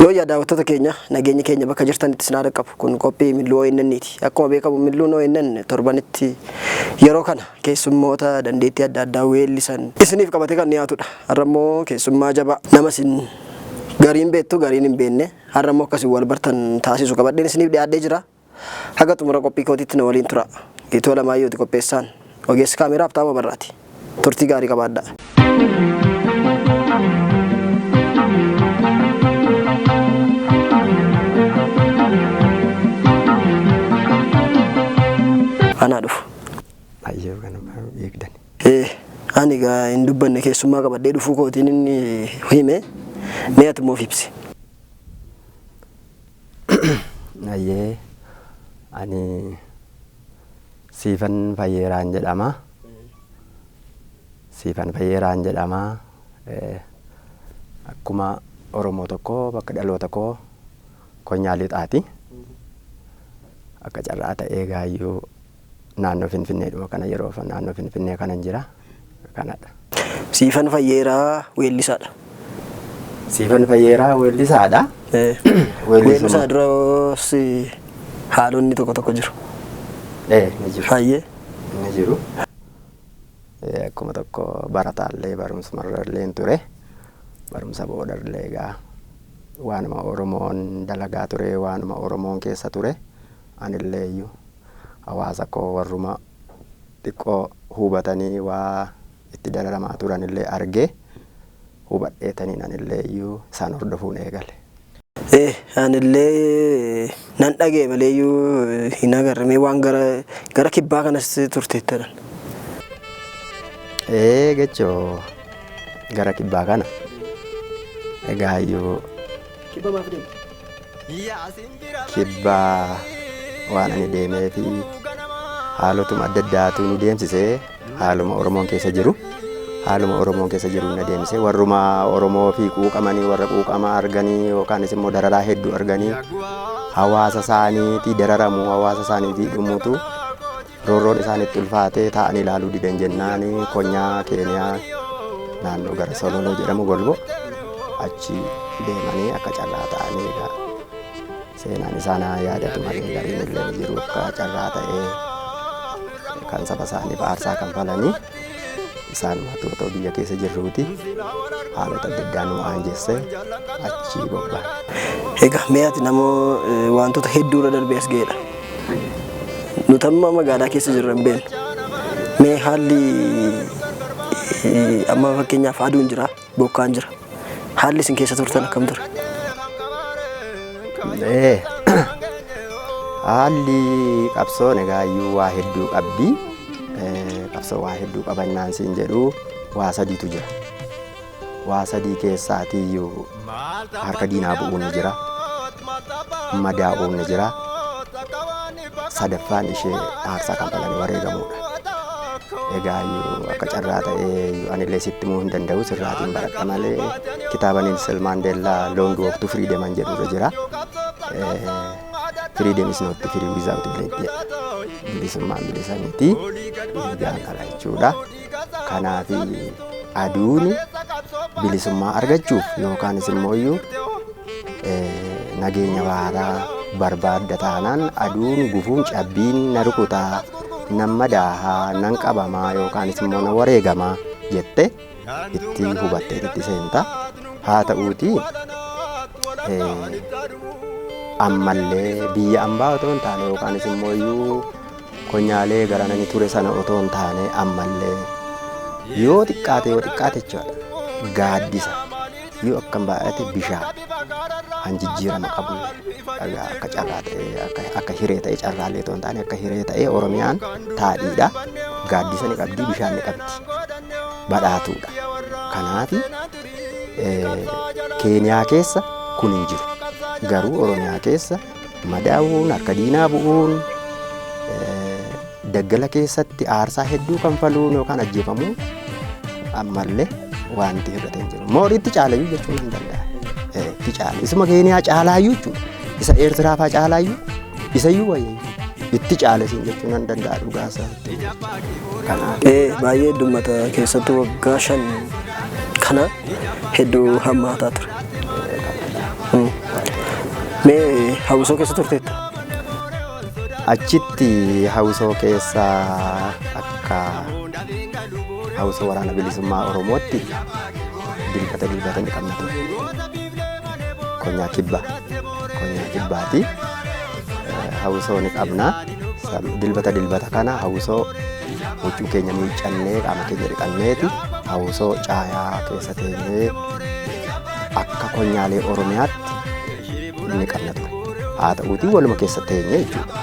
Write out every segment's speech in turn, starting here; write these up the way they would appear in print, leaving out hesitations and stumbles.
Yooyyaa daawwattoota keenya, nageenyi keenya bakka jirtanitti isin haa dhaqqabu. Kun qophii Milluu ONN'ti. Akkuma beekamu Milluun ONN torbanitti yeroo kana keessummoota dandeettii adda addaa weellisan isiniif qabatee kan dhiyaatudha. Har'a immoo keessummaa jabaa nama isin gariin beektu gariin hin beekne, har'a immoo akkasiin wal bartan taasisu qabadheen isiniif dhiyaadhee jira. Haga xumura qophii kootiitti na waliin tura. Geetuu Alamaayyooti qopheessaan. Ogeessi kaameeraa Habtaamuu Abarraati. Turtii gaarii qabaadhaa. Anaa dhufu. Baay'ee kan eegdan. Ani egaa hin dubbanne, keessummaa qabadhee dhufuu kootiin inni hime. Mee ati immoo of ibsi. Ayyee, ani Siifan Fayyeeraan jedhama. Siifan Fayyeeraan jedhama. Akkuma Oromoo tokko bakka dhaloota koo Konyaa Lixaati. Akka carraa ta'ee gaayyuu naannoo Finfinneedhuma kana, yeroo naannoo Finfinnee kanan jira. Kanadha. Siifan Fayyeeraa weellisaadha. Siifan Fayyeeraa weellisaadha. Weellisaa duras haalonni tokko tokko jiru. Ni jiru. Hayyee. Ni jiru. Akkuma tokko barataallee barumsumarrallee ture. Barumsa boodallee egaa waanuma Oromoon dalagaa ture, waanuma Oromoon keessa ture, anillee iyyuu hawaasa koo warruma xiqqoo hubatanii waa itti dararamaa turanillee argee hubadheetaniin anillee iyyuu isaan hordofuun eegale. Anillee nan dhaga'e malee iyyuu hin agarre. Mee waan gara kibbaa kanas turteettadha. Gechoo gara kibbaa kana egaa iyyuu Kibba maaf deemte? Kibbaa waan ani deemee fi haalotuma adda addaatu nu deemsisee, haaluma Oromoon keessa jiru, haaluma Oromoon keessa jiru na deemsise. Warruma Oromoo fi quuqamanii, warra quuqama arganii yookaanis immoo dararaa hedduu arganii, hawaasa isaaniitii dararamu, hawaasa isaaniitii dhumutu roorroon isaanitti ulfaatee taa'anii ilaaluu didan jennaani Konyaa Keeniyaa naannoo gara Sololoo jedhamu Golbo achi deemanii akka carraa ta'anii, egaa seenaan isaan haa yaadatu malee gariin illee ni jiru, akka carraa ta'ee kan saba isaaniif aarsaa kanfalanii isaanumatu otoo biyya keessa jirruuti haalota adda addaa nu aanjesse achi bobba'an. Egaa mee ati namoo wantoota hedduu irra darbee as ga'edha. Nuti amma magaalaa keessa jirra hin beeknu. Mee haalli amma fakkeenyaaf aduun jira, bokkaan jira. Haalli isin keessa turtan akkam ture? Haalli qabsoon egaa iyyuu waa hedduu qabdi. Qabsoo waa hedduu qabannaan siin jedhu waa sadiitu jira. Waa sadii keessaatiiyyuu harka diinaa bu'uun ni jira. Madaa'uun ni jira. Sadaffaan ishee aarsaa kanfalanii wareegamuudha. Egaa iyyuu akka carraa ta'ee anillee sitti himuu hin danda'u, sirraatiin baradha malee kitaaba Nelson Mandela Long Walk to Freedom an jedhu irra jira. "Freedom is not free without blood" jedha. Bilisummaan bilisa miti dhiigaan ala jechuudha. Kanaaf aduun bilisummaa argachuuf yookaanis immoo iyyuu nageenya waaraa barbaadda taanaan aduun, gufuun, cabbiin na rukutaa, nan madaahaa, nan qabamaa yookaanis immoo na wareegamaa jette itti hubattee itti seenta. Haa ta'uutii ammallee biyya ambaa otoo hin taane yookaanis immoo iyyuu konyaalee garanani ture sana otoo hin taane ammallee Yoo xiqqaate yoo xiqqaate jechuudha gaaddisa yoo akkam baay'ate bishaan han jijjiirama qabu dhagaa akka carraa ta'e akka hiree ta'e carraallee otoo hin taane akka hiree ta'e Oromiyaan taadhiidha. Gaaddisa ni qabdi, bishaan ni qabdi. Badhaatuudha. Kanaaf Keeniyaa keessa kun hin jiru. Garuu Oromiyaa keessa madaa'uun, harka diinaa bu'uun, daggala keessatti aarsaa hedduu kanfaluun yookaan ajjeefamuun ammallee wanti hir'ate hin jiru. Mooriitti caalayyuu jechuun hin danda'a. Itti caala. Isuma Keeniyaa caalaayyuu jechuudha. Isa Eertiraa fa'aa caalaayyuu isayyuu wayyayyuu. Itti caala isin jechuun hin danda'a dhugaa isaatti. Kanaaf. Baay'ee heddummata keessattuu waggaa 5 kana hedduu hammaataa ture. Mee hawwisoo keessa turteetta? Achitti hawwisoo keessa akka hawwisoo waraana bilisummaa Oromootti dilbata dilbata ni qabna ture. Konyaa kibbaa. Konyaa kibbaati. Hawwisoo ni qabna. Dilbata dilbata kana hawwisoo huccuu keenya miiccannee qaama keenya dhiqanneeti hawwisoo caayaa keessa teenyee akka konyaalee Oromiyaatti ni qabna ture. Haa ta'uutii waluma keessa teenye jechuudha.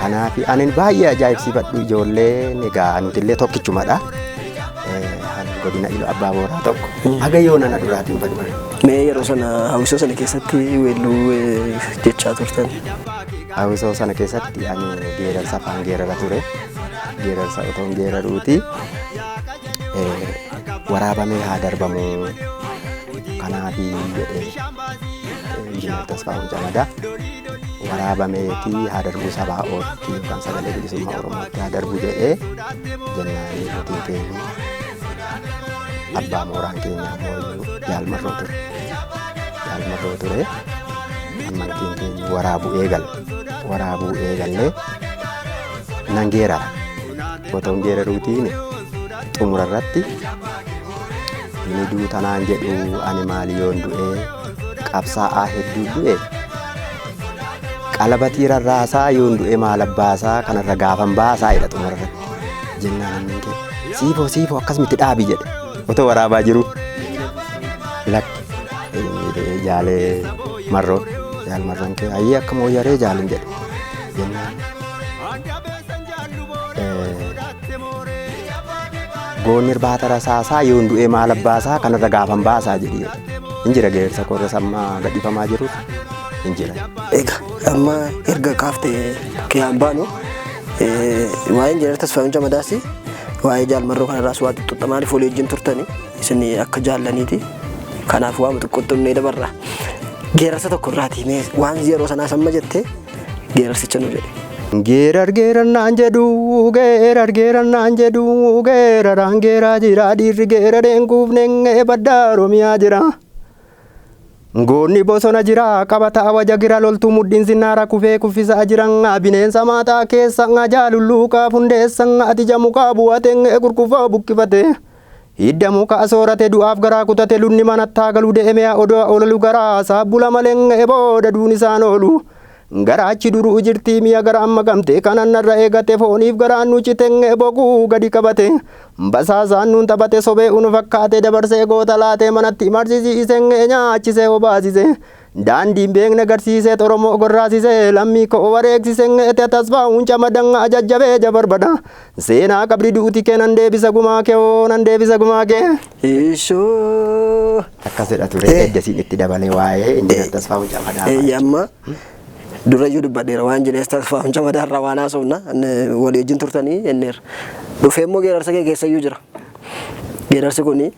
Kanaaf ani baay'ee ajaa'ibsiifadhu ijoolleen egaa nuti illee tokkichumadha. Godina Iluu Abbaa Booraa tokko. Haga yoona na duraatiin badu. Mee yeroo sana hawwisoo sana keessatti weelluu jechaa turtan? Hawwisoo sana keessatti ani geerarsa afaan geerara ture. Geerarsa otoo hin geeraruuti waraabamee haa darbamu kanaaf jedhee Injiinar Tasfaa'uun Camadaa waraabameetii haa darbuu sabaa ootti yookaan sagalee bilisummaa Oromootti haa darbu jedhee jennaan mootiin keenya abbaa mooraan keenya ammoo jaalmarroo ture. Jaalmarroo ture. Amantiin keenya waraabuu eegalle. Waraabuu eegallee nan geerara. Otoo hin geeraruutiin xumura irratti inni duutanaan jedhu ani maali yoon du'ee qabsaa'aa hedduu du'e qalabatii rarraasaa yoon du'e maal abbaasaa kanarra gaafan baasaa jedha xumura irratti. Jennaan inni kee siifoo siifoo akkasumatti dhaabi jedhe otoo waraabaa jiru lakki jaalee marroon jaal marroon kee ayyee akka mooyyaree jaalin jedhe jennaan goonni irbaata rasaasaa yoon du'e maal abbaasaa kanarra gaafan baasaa jedhi jedhe. Hin jira geerarsa korra sammaa gadhiifamaa jiru hin jira. Egaa amma erga kaaftee kiyaan baanu waa'ee Injiinar Tasfaayuun Camadaas waa'ee jaalmarroo kanarraas waa xixiqqaa maaliif walii wajjin turtani isin akka jaallaniiti. Kanaaf waa xixiqqoo dabarra. Geerarsa tokko irraati mee waan yeroo sanaas amma jettee geerarsicha nu jedhe. Geerar geerar naan jedhu geerar geerar naan jedhu geeraraan geeraa jira dhiirri geerareen kuufneen baddaa Oromiyaa jira. Goonni bosona jira qabata awaja gira loltuu mudhiin sinnaara kufee kuffisaa jiran bineensa maataa keessa jaalulluuqaa hundeessa ati jamuqaa bu'ateen gurgufaa buqqifate. Hidda muka soorate du'aaf garaa kutate lunni manattaa galuu deemee odoo olalu garaa saabbula malee booda duun isaan oolu. Garaachi duruu jirtii mi'a gara amma gamtee kanan narra eegate fooniif garaan nu citee boquu gadi qabate. Basaasaan nuun taphate sobee unu fakkaate dabarsee goota laatee manatti marsisiisee nyaachisee obaasise. Daandiin beekne garsiisee Oromoo gorraasise lammii koo wareegsise ete Tasfaa'uun Camadan ajajjabee jabarbada. Seenaa qabdi duuti kee nan deebisa gumaa kee oo nan deebisa gumaa kee. Ishoo. Akkasidha ture eddasiin itti dabalee waa'ee Injiinar Tasfaa'uun Camadaa. Amma durayyuu dubbadheera waan Injiinar Tasfaa'uun Camadaa irraa waan haasofna walii wajjin turtanii jenneera. Dhufee immoo geerarsa kee keessayyuu jira. Geerarsi kuni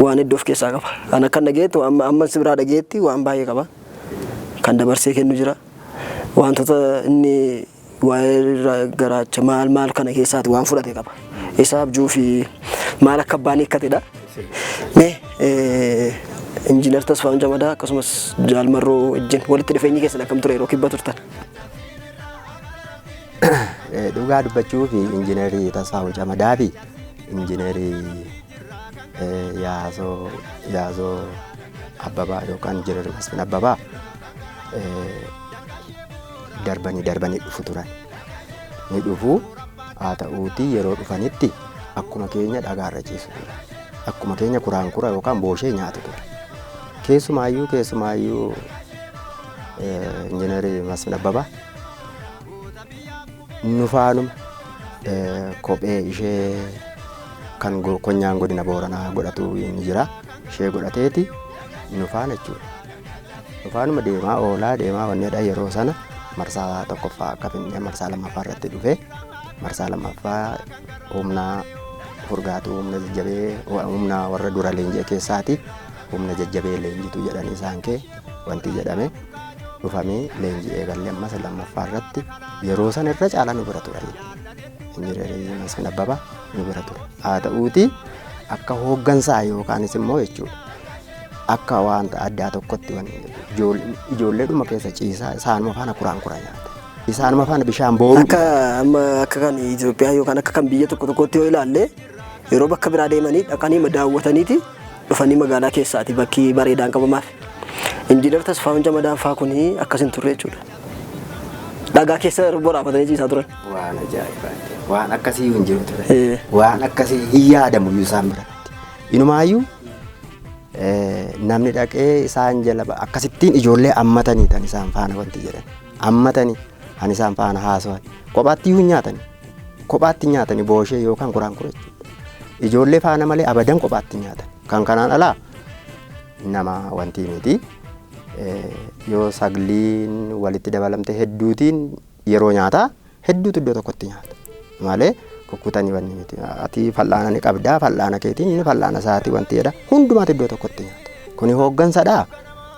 waan hedduu of keessaa qaba. Kan akka dhageettu amma si biraa dhageetti waan baay'ee qaba. Kan dabarsee kennu jira. Wantoota inni waa'ee garaacha maal maal kana keessaati waan fudhate qaba. Isa abjuu fi maal akka abbaan hiikkatedha. Mee Injiinar Tasfaa'uun Camadaa akkasumas Jaalmarroo wajjin walitti dhufeenyi keessan akkam ture yeroo kibba turtan? Dhugaa dubbachuu fi Injiinarii Tasfaa'uun Camadaa fi Injiinarii Yaasoo Abbabaa yookaan Injiinar Masfin Abbabaa darbanii darbanii dhufu turan. Ni dhufu haa ta'uutii yeroo dhufanitti Akkuma keenya dhagaarra ciisu ture. Akkuma keenya kuraankura yookaan booshee nyaatu ture. Keessumaayyuu injiinarii Masfin Abbabaa nu faanuma kophee ishee kan konyaan godina Booranaa godhatu ni jira. Ishee godhateeti nu faana jechuudha. Nu faanuma deemaa oolaa deemaa wanneedha. Yeroo sana marsaa tokkoffaa akka finnee marsaa lammaffaa irratti dhufe, marsaa lammaffaa humna furgaatuu, humna jajjabee, humna warra dura leenji'e keessaati humna jajjabee leenjitu jedhanii isaan kee wanti jedhame dhufamee leenjii eegallee. Ammas lammaffaa irratti yeroo sana irra caalaa nu bira ture. Injiinarii Masfin Abbabaa nu bira ture. Haa ta'uuti akka hooggansaa yookaanis immoo jechuudha, akka wanta addaa tokkotti ijoolleedhuma keessa ciisaa, isaanuma faana kuraan kura nyaata. Isaanuma faana bishaan booruu. Akka amma akka kan Itoophiyaa yookaan akka kan biyya tokko tokkotti yoo ilaalle, yeroo bakka biraa deemanii dhaqanii daawwataniiti dhufanii magaalaa keessaati bakki bareedaan qabamaaf. Injiinar Tasfaa'uun Camadaan faa kuni akkas hin turre jechuudha. Dhagaa keessa boraafatanii ciisaa turan. Waan ajaa'ibaati. Waan akkasii hin jiru ture. Waan akkasii hin yaadamu iyyuu isaan biratti. Inumaayyuu namni dhaqee isaan jala akkasittiin ijoollee ammatanii tan isaan faana wanti jedhan. Ammatanii kan isaan faana haasawan. Kophaatti iyyuu hin nyaatani. Kophaatti nyaatani booshee yookaan kuraan kura jechuudha. Ijoollee faana malee abadan kophaatti nyaatan. Kan kanaan alaa nama wanti miti. Yoo sagliin walitti dabalamte hedduutiin yeroo nyaataa hedduutu iddoo tokkotti nyaata. Malee kukkutanii wanni miti. Ati fal'aana ni qabdaa, fal'aana keetiin, inni fal'aana isaatii wanti jedha. Hundumaatu iddoo tokkotti nyaata. Kuni hooggansadhaa?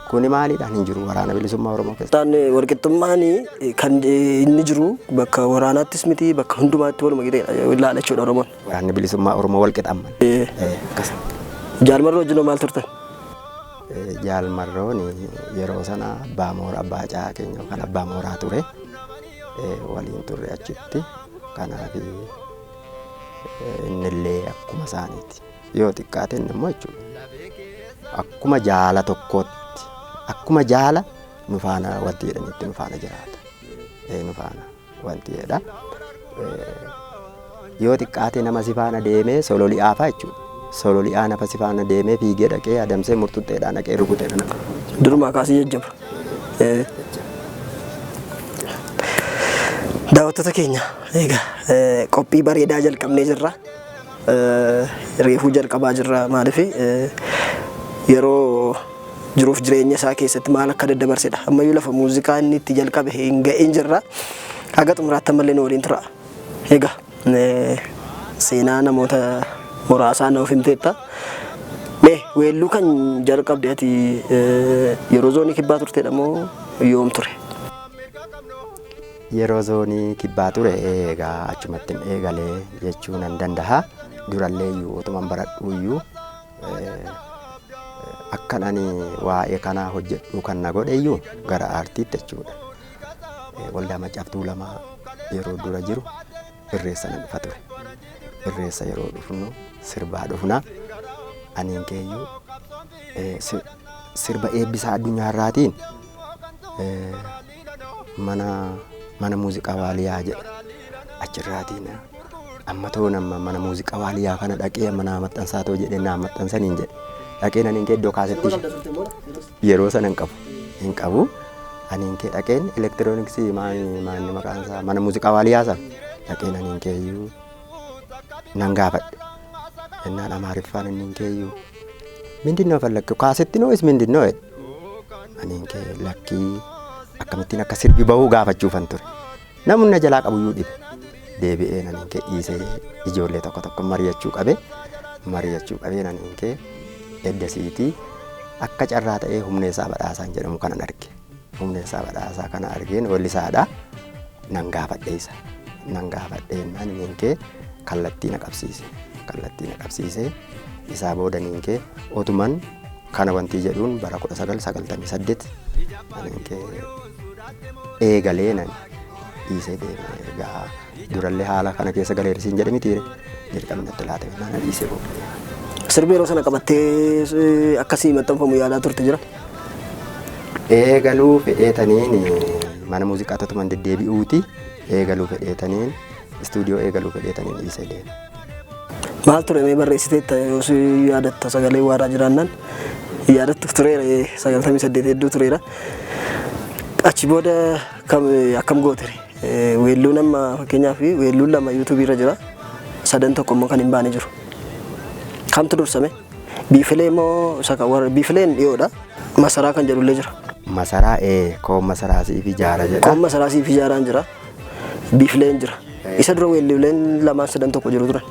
Kuni maaliidhaan hin jiru Waraana Bilisummaa Oromoo keessa. Isaan walqixxummaan kan inni jiru bakka waraanaattis miti, bakka hundumaatti waluma qixa ilaala jechuudha Oromoon. Waraanni Bilisummaa Oromoo walqixamman. Akkas. Jaalmarroo wajjin hoo maal turtan? Jaalmarroon yeroo sana abbaa mooraa, abbaa caa keenya yookaan abbaa mooraa ture. Waliin turre achitti. Kanaaf innillee akkuma isaaniiti. Yoo xiqqaate inni immoo jechuudha. Akkuma jaala tokkootti, akkuma jaala nu faana wanti jedhanitti nu faana jiraata. Nu faana wanti jedha. Yoo xiqqaate nama si faana deemee sololi'aa fa'a jechuudha. Sololi'aa nafa si faana deemee fiigee dhaqee adamsee murtuxxeedhaan dhaqee rukutee nama. Durumaa kaasee jajjaba. Daawwattoota keenya, egaa qophii bareedaa jalqabnee jirra. Reefuu jalqabaa jirra, maaliif yeroo jiruuf jireenya isaa keessatti maal akka daddabarsedha. Ammayyuu lafa muuziqaa inni itti jalqabe hin ga'in jirra. Haga xumuraatti ammallee nu waliin tura. Egaa seenaa namoota muraasaa nuuf himteetta. Mee weelluu kan jalqabde ati yeroo zoonii kibbaa turtedha moo yoom ture? Yeroo zoonii kibbaa ture egaa achumatti eegalee jechuu nan danda'a. Durallee iyyuu otuman baradhu iyyuu akkan ani waa'ee kanaa hojjedhu kan na godhe iyyuu gara aartiitti jechuudha. Waldaa Maccaaf Tuulamaa yeroo dura jiru irreessa nan dhufa ture. Irreessa yeroo dhufnu sirbaa dhufna. Aniin keeyyuu sirba eebbisaa addunyaarraatiin mana muuziqaa Waaliyaa jedha. Achirraatiin amma toon amma mana muuziqaa Waaliyaa kana dhaqee amma naa maxxansaa too jedhee naa maxxansaniin jedhe. Dhaqeen aniin kee iddoo kaasetti yeroo sana hin qabu. Hin qabu. Aniin kee dhaqeen elektirooniksii maani maqaan isaa mana muuziqaa Waaliyaa sana dhaqeen aniin keeyyuu nan gaafadhe. Jennaan Amaariffaan inni keeyyuu ምንድን ነው የፈለግከው? ካሴት ነው ወይስ ምንድን ነው? Aniin kee lakkii, akkamittiin akka sirbi bahuu gaafachuufan ture. Namni na jalaa qabuyyuu dhibe. Deebi'ee aniin kee dhiisee ijoollee tokko tokko mari'achuu qabee aniin kee eddasiitii akka carraa ta'ee Humneessaa Badhaasaan jedhamu kanan arge. Humneessaa Badhaasaa kana argeen weellisaadha. Nan gaafadhe isa. Nan gaafadhe jennaan aniin kee kallattii na qabsiise. Kallattii na qabsiisee isaa booda aniin kee otuman kana wanti jedhuun bara 1998 aniin kee eegalee nan dhiisee deeme. Egaa durallee haala kana keessa galeera siin jedhe mitiire, dirqamni natti laatame naan dhiisee booda. Sirbi yeroo sana qabattee akkasii maxxanfamu yaalaa turte jira? Eegaluu fedheetaniin mana muuziqaa totuman deddeebi'uuti, eegaluu fedheetaniin istuudiyoo eegaluu fedheetaniin dhiisee deeme. Maal ture mee barreessiteetta yoo si yaadatta sagalee waaraa jiraannaan yaadattu tureera 98 hedduu tureera. Achi booda akkam gootere? Weelluun amma fakkeenyaaf weelluun lama yuutuubii irra jira. Sadan tokko immoo kan hin baane jiru. Kamtu dursame? Biifilee moo isa kan warra biifileen dhiyoodha. Masaraa kan jedhullee jira. Masaraa koon masaraa siif ijaara jedha. Koon masaraa siif ijaaraan jira. Biifileen jira. Isa dura weelluuleen lamaan sadan tokko jiru turan.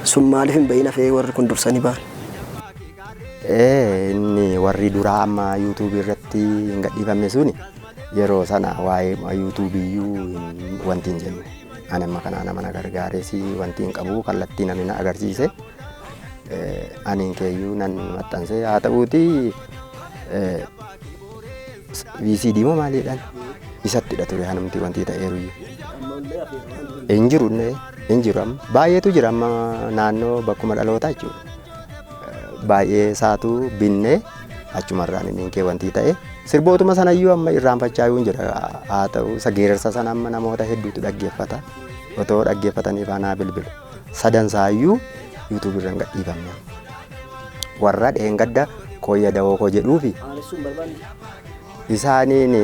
Sun maaliif hin bahin hafee warri kun dursanii ba'an? Inni warri duraa amma yuutuubii irratti hin gadhiifamne suni yeroo sana waa'ee yuutuubiyyuu wanti hin jenne. Ani amma kanaa nama na gargaares wanti hin qabu kallattii namni na agarsiise. Aniin keeyyuu nan maxxanse haa ta'uuti VCD moo maaliidhaan isattidha ture hanumti wanti ta'eeruyyuu. Hin jiru hin jiru amma baay'eetu jira amma naannoo bakkuma dhalootaa jechuudha. Baay'ee isaatu binnee achumarraan inni kee wanti ta'e sirbootuma sanayyuu amma irraanfachaa hin jira haa ta'u isa geerarsa sana amma namoota hedduutu dhaggeeffata otoo dhaggeeffatanii faanaa bilbilu sadansaayyuu yuutuubii irra hin gadhiifamne warra dheengadda kooyya dawoo koo jedhuufi isaaniin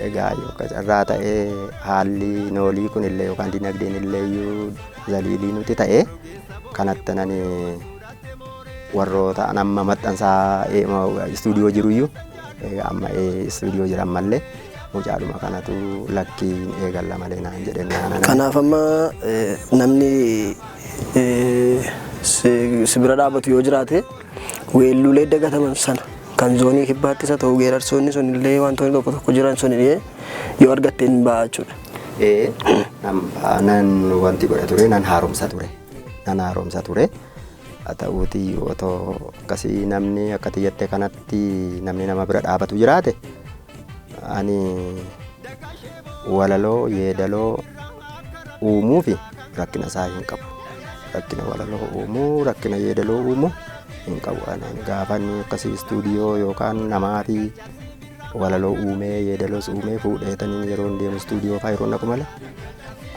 egaa yookaan carraa ta'ee haalli noolii kun illee yookaan dinagdeen illee iyyuu zaliilii nuti ta'e kanatti nani warroota amma maxxansaa istuudiyoo jiruyyuu amma istuudiyoo jiran mallee mucaadhuma kanatu lakkiin eegalla malee naan jedhe naan. Kanaaf amma namni si bira dhaabatu yoo jiraate weelluulee dagataman sana kan zoonii kibbaattis haa ta'u geerarsoonni sun illee wantoonni tokko tokko jiran sun illee yoo argatte hin ba'a jechuudha. Nan wanti godha ture nan haaromsa ture nan haaromsa ture haa ta'uuti otoo akkasii namni akka xiyyatte kanatti namni nama bira dhaabatu jiraate ani walaloo yeedaloo uumuu fi rakkina isaa hin qabu. Rakkina walaloo uumuu rakkina yeedaloo uumuu hin qabu. Ani gaafa inni akkasii istuudiyoo yookaan namaa fi walaloo uumee yeedaloos uumee fuudheetaniin yeroo hin deemu istuudiyoo fa'aa yeroo naqu malee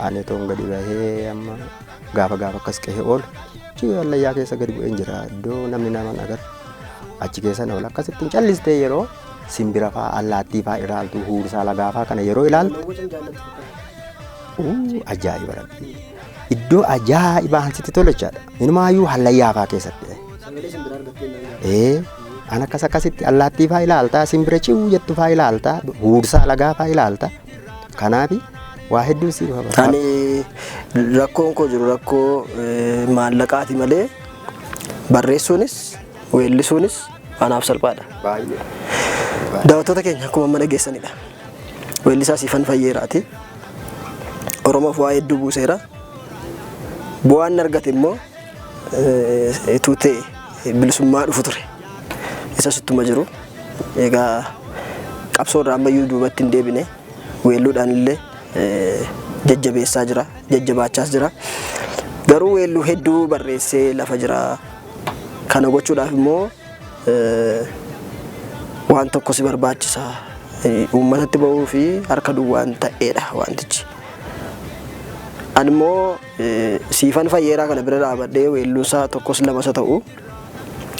ani toon gadi bahee amma gaafa gaafa akkas qe'ee oolu achi hallayyaa keessa gadi bu'een jira iddoo namni nama hin agarre achi keessa na oola akkasittiin callistee yeroo simbira fa'aa allaattii fa'aa ilaaltu huursaa lagaa fa'aa kana yeroo ilaaltu ajaa'iba rabbi iddoo ajaa'ibaa sitti tola jechaadha inumaayyuu hallayyaa fa'aa keessatti. An akkas akkasitti allaattii fa'aa ilaalta simbira ciuu jettu fa'aa ilaalta huursaa lagaa fa'aa ilaalta kanaaf waa hedduu si dhufa. Ani rakkoon koo jiru rakkoo maallaqaati malee barreessuunis weellisuunis anaaf salphaadha. Baay'ee. Daawwattoota keenya akkuma amma dhageessanidha. Weellisaa Siifan Fayyeeraati. Oromoof waa hedduu buuseera. Bu'aan argate immoo ituu ta'e bilisummaa dhufu ture. Isa sittuma jiru. Egaa qabsoo irraa ammayyuu duubatti hin deebine. Weelluudhaan illee jajjabeessaa jira. Jajjabaachaas jira. Garuu weelluu hedduu barreessee lafa jira. Kana gochuudhaaf immoo waan tokko si barbaachisa. Uummatatti bahuu fi harka duwwaan ta'eedha wantichi. Ani immoo Siifan Fayyeeraa kana bira dhaabadhee weelluusaa tokkos lamas haa ta'u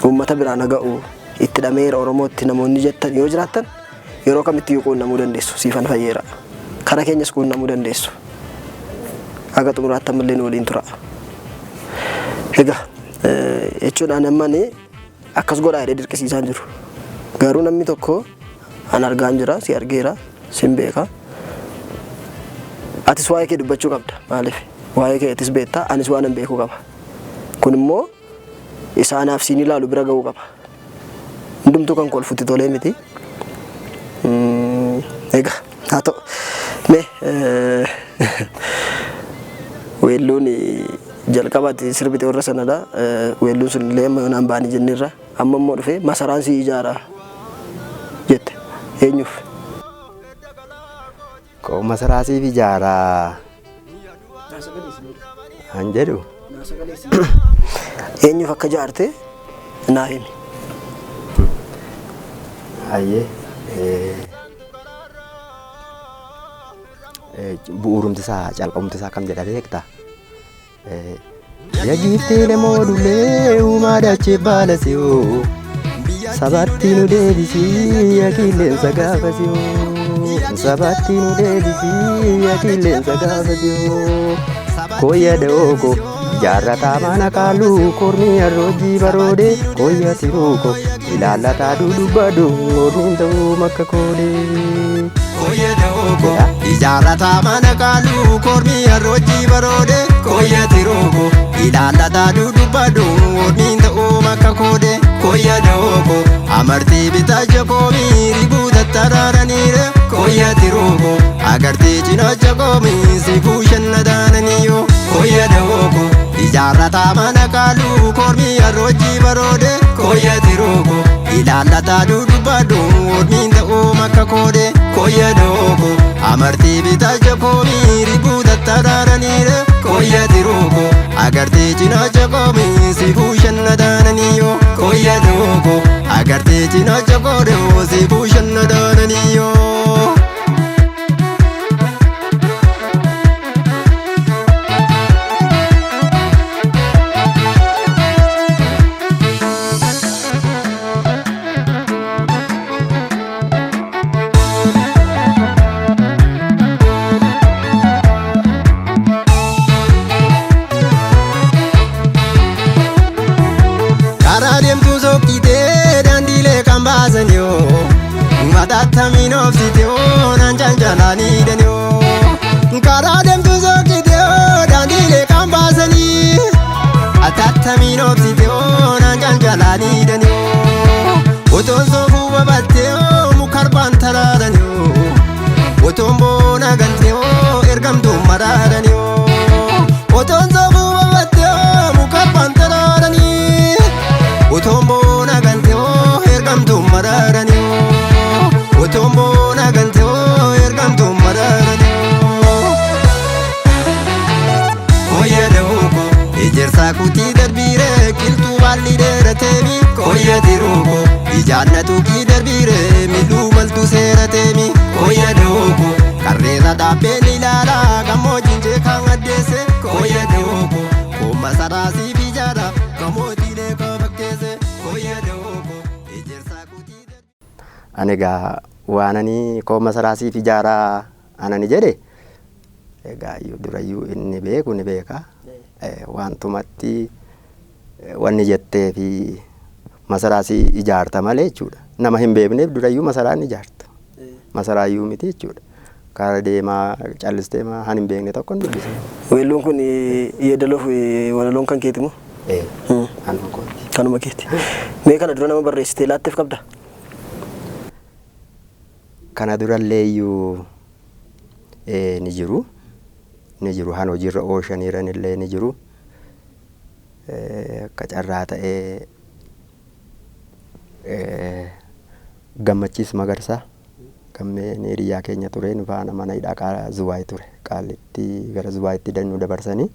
uummata biraan haa ga'u itti dhameera Oromootti namoonni jettan yoo jiraattan yeroo kamitti quunnamuu dandeessu Siifan Fayyeeraa. Kara keenyas quunnamuu dandeessu. Haga xumuraatti ammallee nu waliin tura. Egaa jechuudhaan ammani akkas godhaa jedhee dirqisiisaan jiru. Garuu namni tokko an argaan jira, si argeera, sin beeka. Atis waa'ee kee dubbachuu qabda. Maaliif? Waa'ee kee atis beektaa, anis waan an beekuu qaba. Kun immoo isaanaaf siin ilaalu bira ga'uu qaba. Hundumtuu kan kolfutti tolee miti. Egaa haa ta'u. Mee weelluun jalqabaatti sirbite warra sanadha. Weelluun sun illee amma yoonaan ba'anii jenneerra. Amma immoo dhufee masaraan si ijaara jette. Eenyuuf? Koo masaraa siif ijaaraa han jedhu. Eenyuuf akka ijaarte naa himi. Hayyee bu'uurumti isaa calqabumti isaa kam jedha beektaa? Ya giiftiilee moodullee uumaa dachee baala si'oo. Sabatti nu deebisii ya qilleensa gaafa si'oo. Sabatti nu deebisii ya qilleensa gaafa si'oo. Koyya da'ooko jaarrataa mana kaalluu kormii arroojii baroodee koyya tiruuko ilaallataa dudubbadu mormiin ta'uu makka koodee. Koyya da'ooko ijaarrataa mana kaaluu kormii arroojii baroode koyya tiruuko ilaallataa dudubbadu mormiin ta'uu makka koode koyya da'ooko amartii bitaacha koomii ribuu tattaraaraniire koyya tiruuko agartee cinaacha koomii sifuu shannadaananiyo koyya da'ooko ijaarrataa mana kaaluu kormii arroojii baroode koyya tiruuko ilaallataa dudubbadu mormiin ta'uu makka koode koyya da'ooko amartii bitaacha koomii ribuu tattaraaraniire koyya tiruuko agartee cinaacha koomii sifuu shannadaananiyo koyya da'ooko agartee cinaacha koodee sifuu shannadaananiyo. Karaa deemtuu sokkitee daandiilee kan baasan yoo matattamiin obsite yoo naan cancalaanii daniyoo. Karaa deemtuu sokkitee daandiilee kan baasanii atattamiin obsite yoo naan cancalaanii daniyoo. Otoon soofuu babattee yoo mukarbaan taraaraniyoo. Otoon boona galtee yoo ergamtuun maraaraniyoo. Otoon soofuu babattee yoo mukarbaan taraaranii. Otoon boona galtee yoo ergamtuun maraaraniyo. Otoon boona galtee yoo ergamtuun maraaraniyo. Koyya da'ooko ejersaa kutii darbiire qilxuu baalli dheerateemi. Koyya tiruuko ijaannatu kii darbiire mil'uu maltu seerateemi. Koyya da'ooko qarreerra dhaabbeen ilaalaa gammoojjiin jeekaan addeesse. Koyya da'ooko kooma saraasiif ijaara gammoojjiilee koo fakkeesse. Koyya da'ooko ejersaa kutii darbiire. Ani egaa waan ani kooma saraasiif ijaaraa anani jedhe egaa iyyuu durayyuu inni beeku ni beeka. Wantumatti wanni jettee fi masaraasii ijaarta malee jechuudha. Nama hin beekneef durayyuu masaraa ni ijaarta. Masaraayyuu miti jechuudha. Karaa deemaa callistee han hin beekne tokko hin dubbisa. Weelluun kun yeedaloo fi walaloon kan keeti moo? Anuma kooti. Kanuma keeti. Mee kana dura nama barreessitee laatteef qabda? Kana durallee iyyuu ni jiru. Ni jiru han hojiirra oolchaniiran illee ni jiru. Akka carraa ta'ee Gammachiis Magarsaa gammeen hiriyaa keenya ture nu faana mana hidhaa Zuwaay ture Qaallitti gara Zuwaayitti nu dabarsanii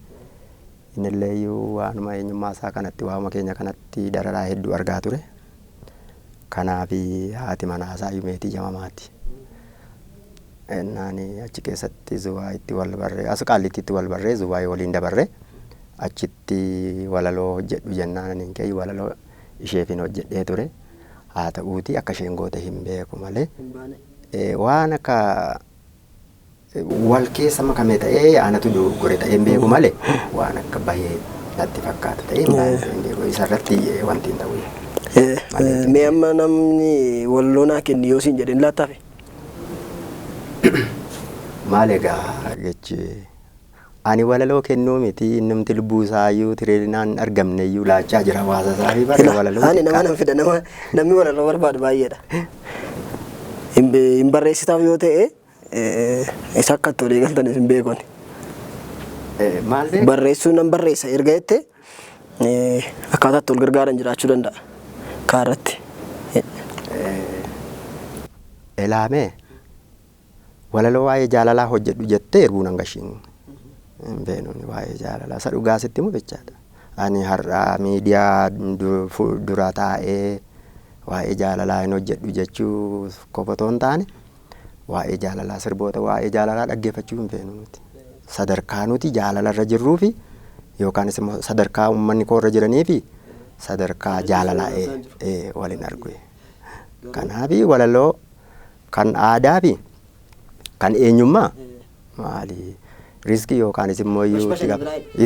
innillee iyyuu waanuma eenyummaa isaa kanatti waanuma keenya kanatti dararaa hedduu argaa ture. Kanaaf haati manaa isaa iyyuu meetii jamamaati. Innaan achi keessatti Zuwaayitti wal barree as Qaallittiitti wal barree Zuwaay waliin dabarree achitti walaloo hojjedhu jennaan ani kee walaloo isheefin hojjedhee ture. Haa ta'uuti akka isheen goote hin beeku malee waan akka wal keessa makame ta'ee anatu dogoggore ta'ee hin beeku malee waan akka bahee natti fakkaatu ta'ee hin beeku isarratti wanti hin ta'u. Mee amma namni walaloo naa kenni yoo siin jedhin laattaafe? Maal egaa jechi ani walaloo kennuu miti innumti lubbuu isaa iyyuu tireenaan argamne iyyuu laachaa jira hawaasa isaa fi bara walaloo. Ani nama nan fida nama namni walaloo barbaadu baay'eedha. Hin barreessitaaf yoo ta'e isa akka itti walii galtanis hin beekoni. Maal beeku? Barreessuu nan barreessa erga jette akkaataa itti wal gargaaran jiraachuu danda'a. Kaarratti. Elaamee walaloo waa'ee jaalalaa hojjedhu jettee erguu nan gashiin. Hin beenuun waa'ee jaalalaa isa dhugaa sitti himu jechaadha. Ani har'aa miidiyaa dura taa'ee waa'ee jaalalaa hin hojjedhu jechuu qofa otoo hin taane waa'ee jaalalaa sirboota waa'ee jaalalaa dhaggeeffachuu hin feenu nuti. Sadarkaa nuti jaalalarra jirruu fi Yookaanis immoo sadarkaa uummanni koo irra jiranii fi sadarkaa jaalalaa waliin argu. Kanaaf walaloo kan aadaa fi kan eenyummaa maali riskii yookaanis immoo iyyuu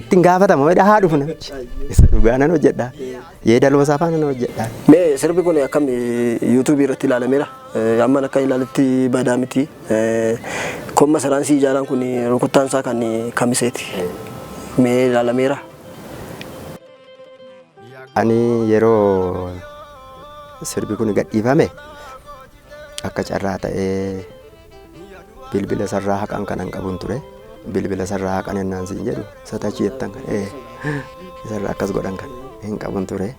ittiin gaafatamu haa dhufu namichi. Isa dhugaa nan hojjedha. Yeedaloo isaa faana nan hojjedha. Mee sirbi kun akkam yuutuubii irratti ilaalameera? Amman akka ilaaletti badaa miti. Komma saraan si ijaalaan kun rukuttaan isaa kan kamiseeti. Mee ilaalameera? Ani yeroo sirbi kun gadhiifame akka carraa ta'ee bilbila sarraa haqan kanan qabun ture. Bilbila sarraa haqan ennaan siin jedhu isa tachii jettan kan isarraa akkas godhan kan hin qabun ture.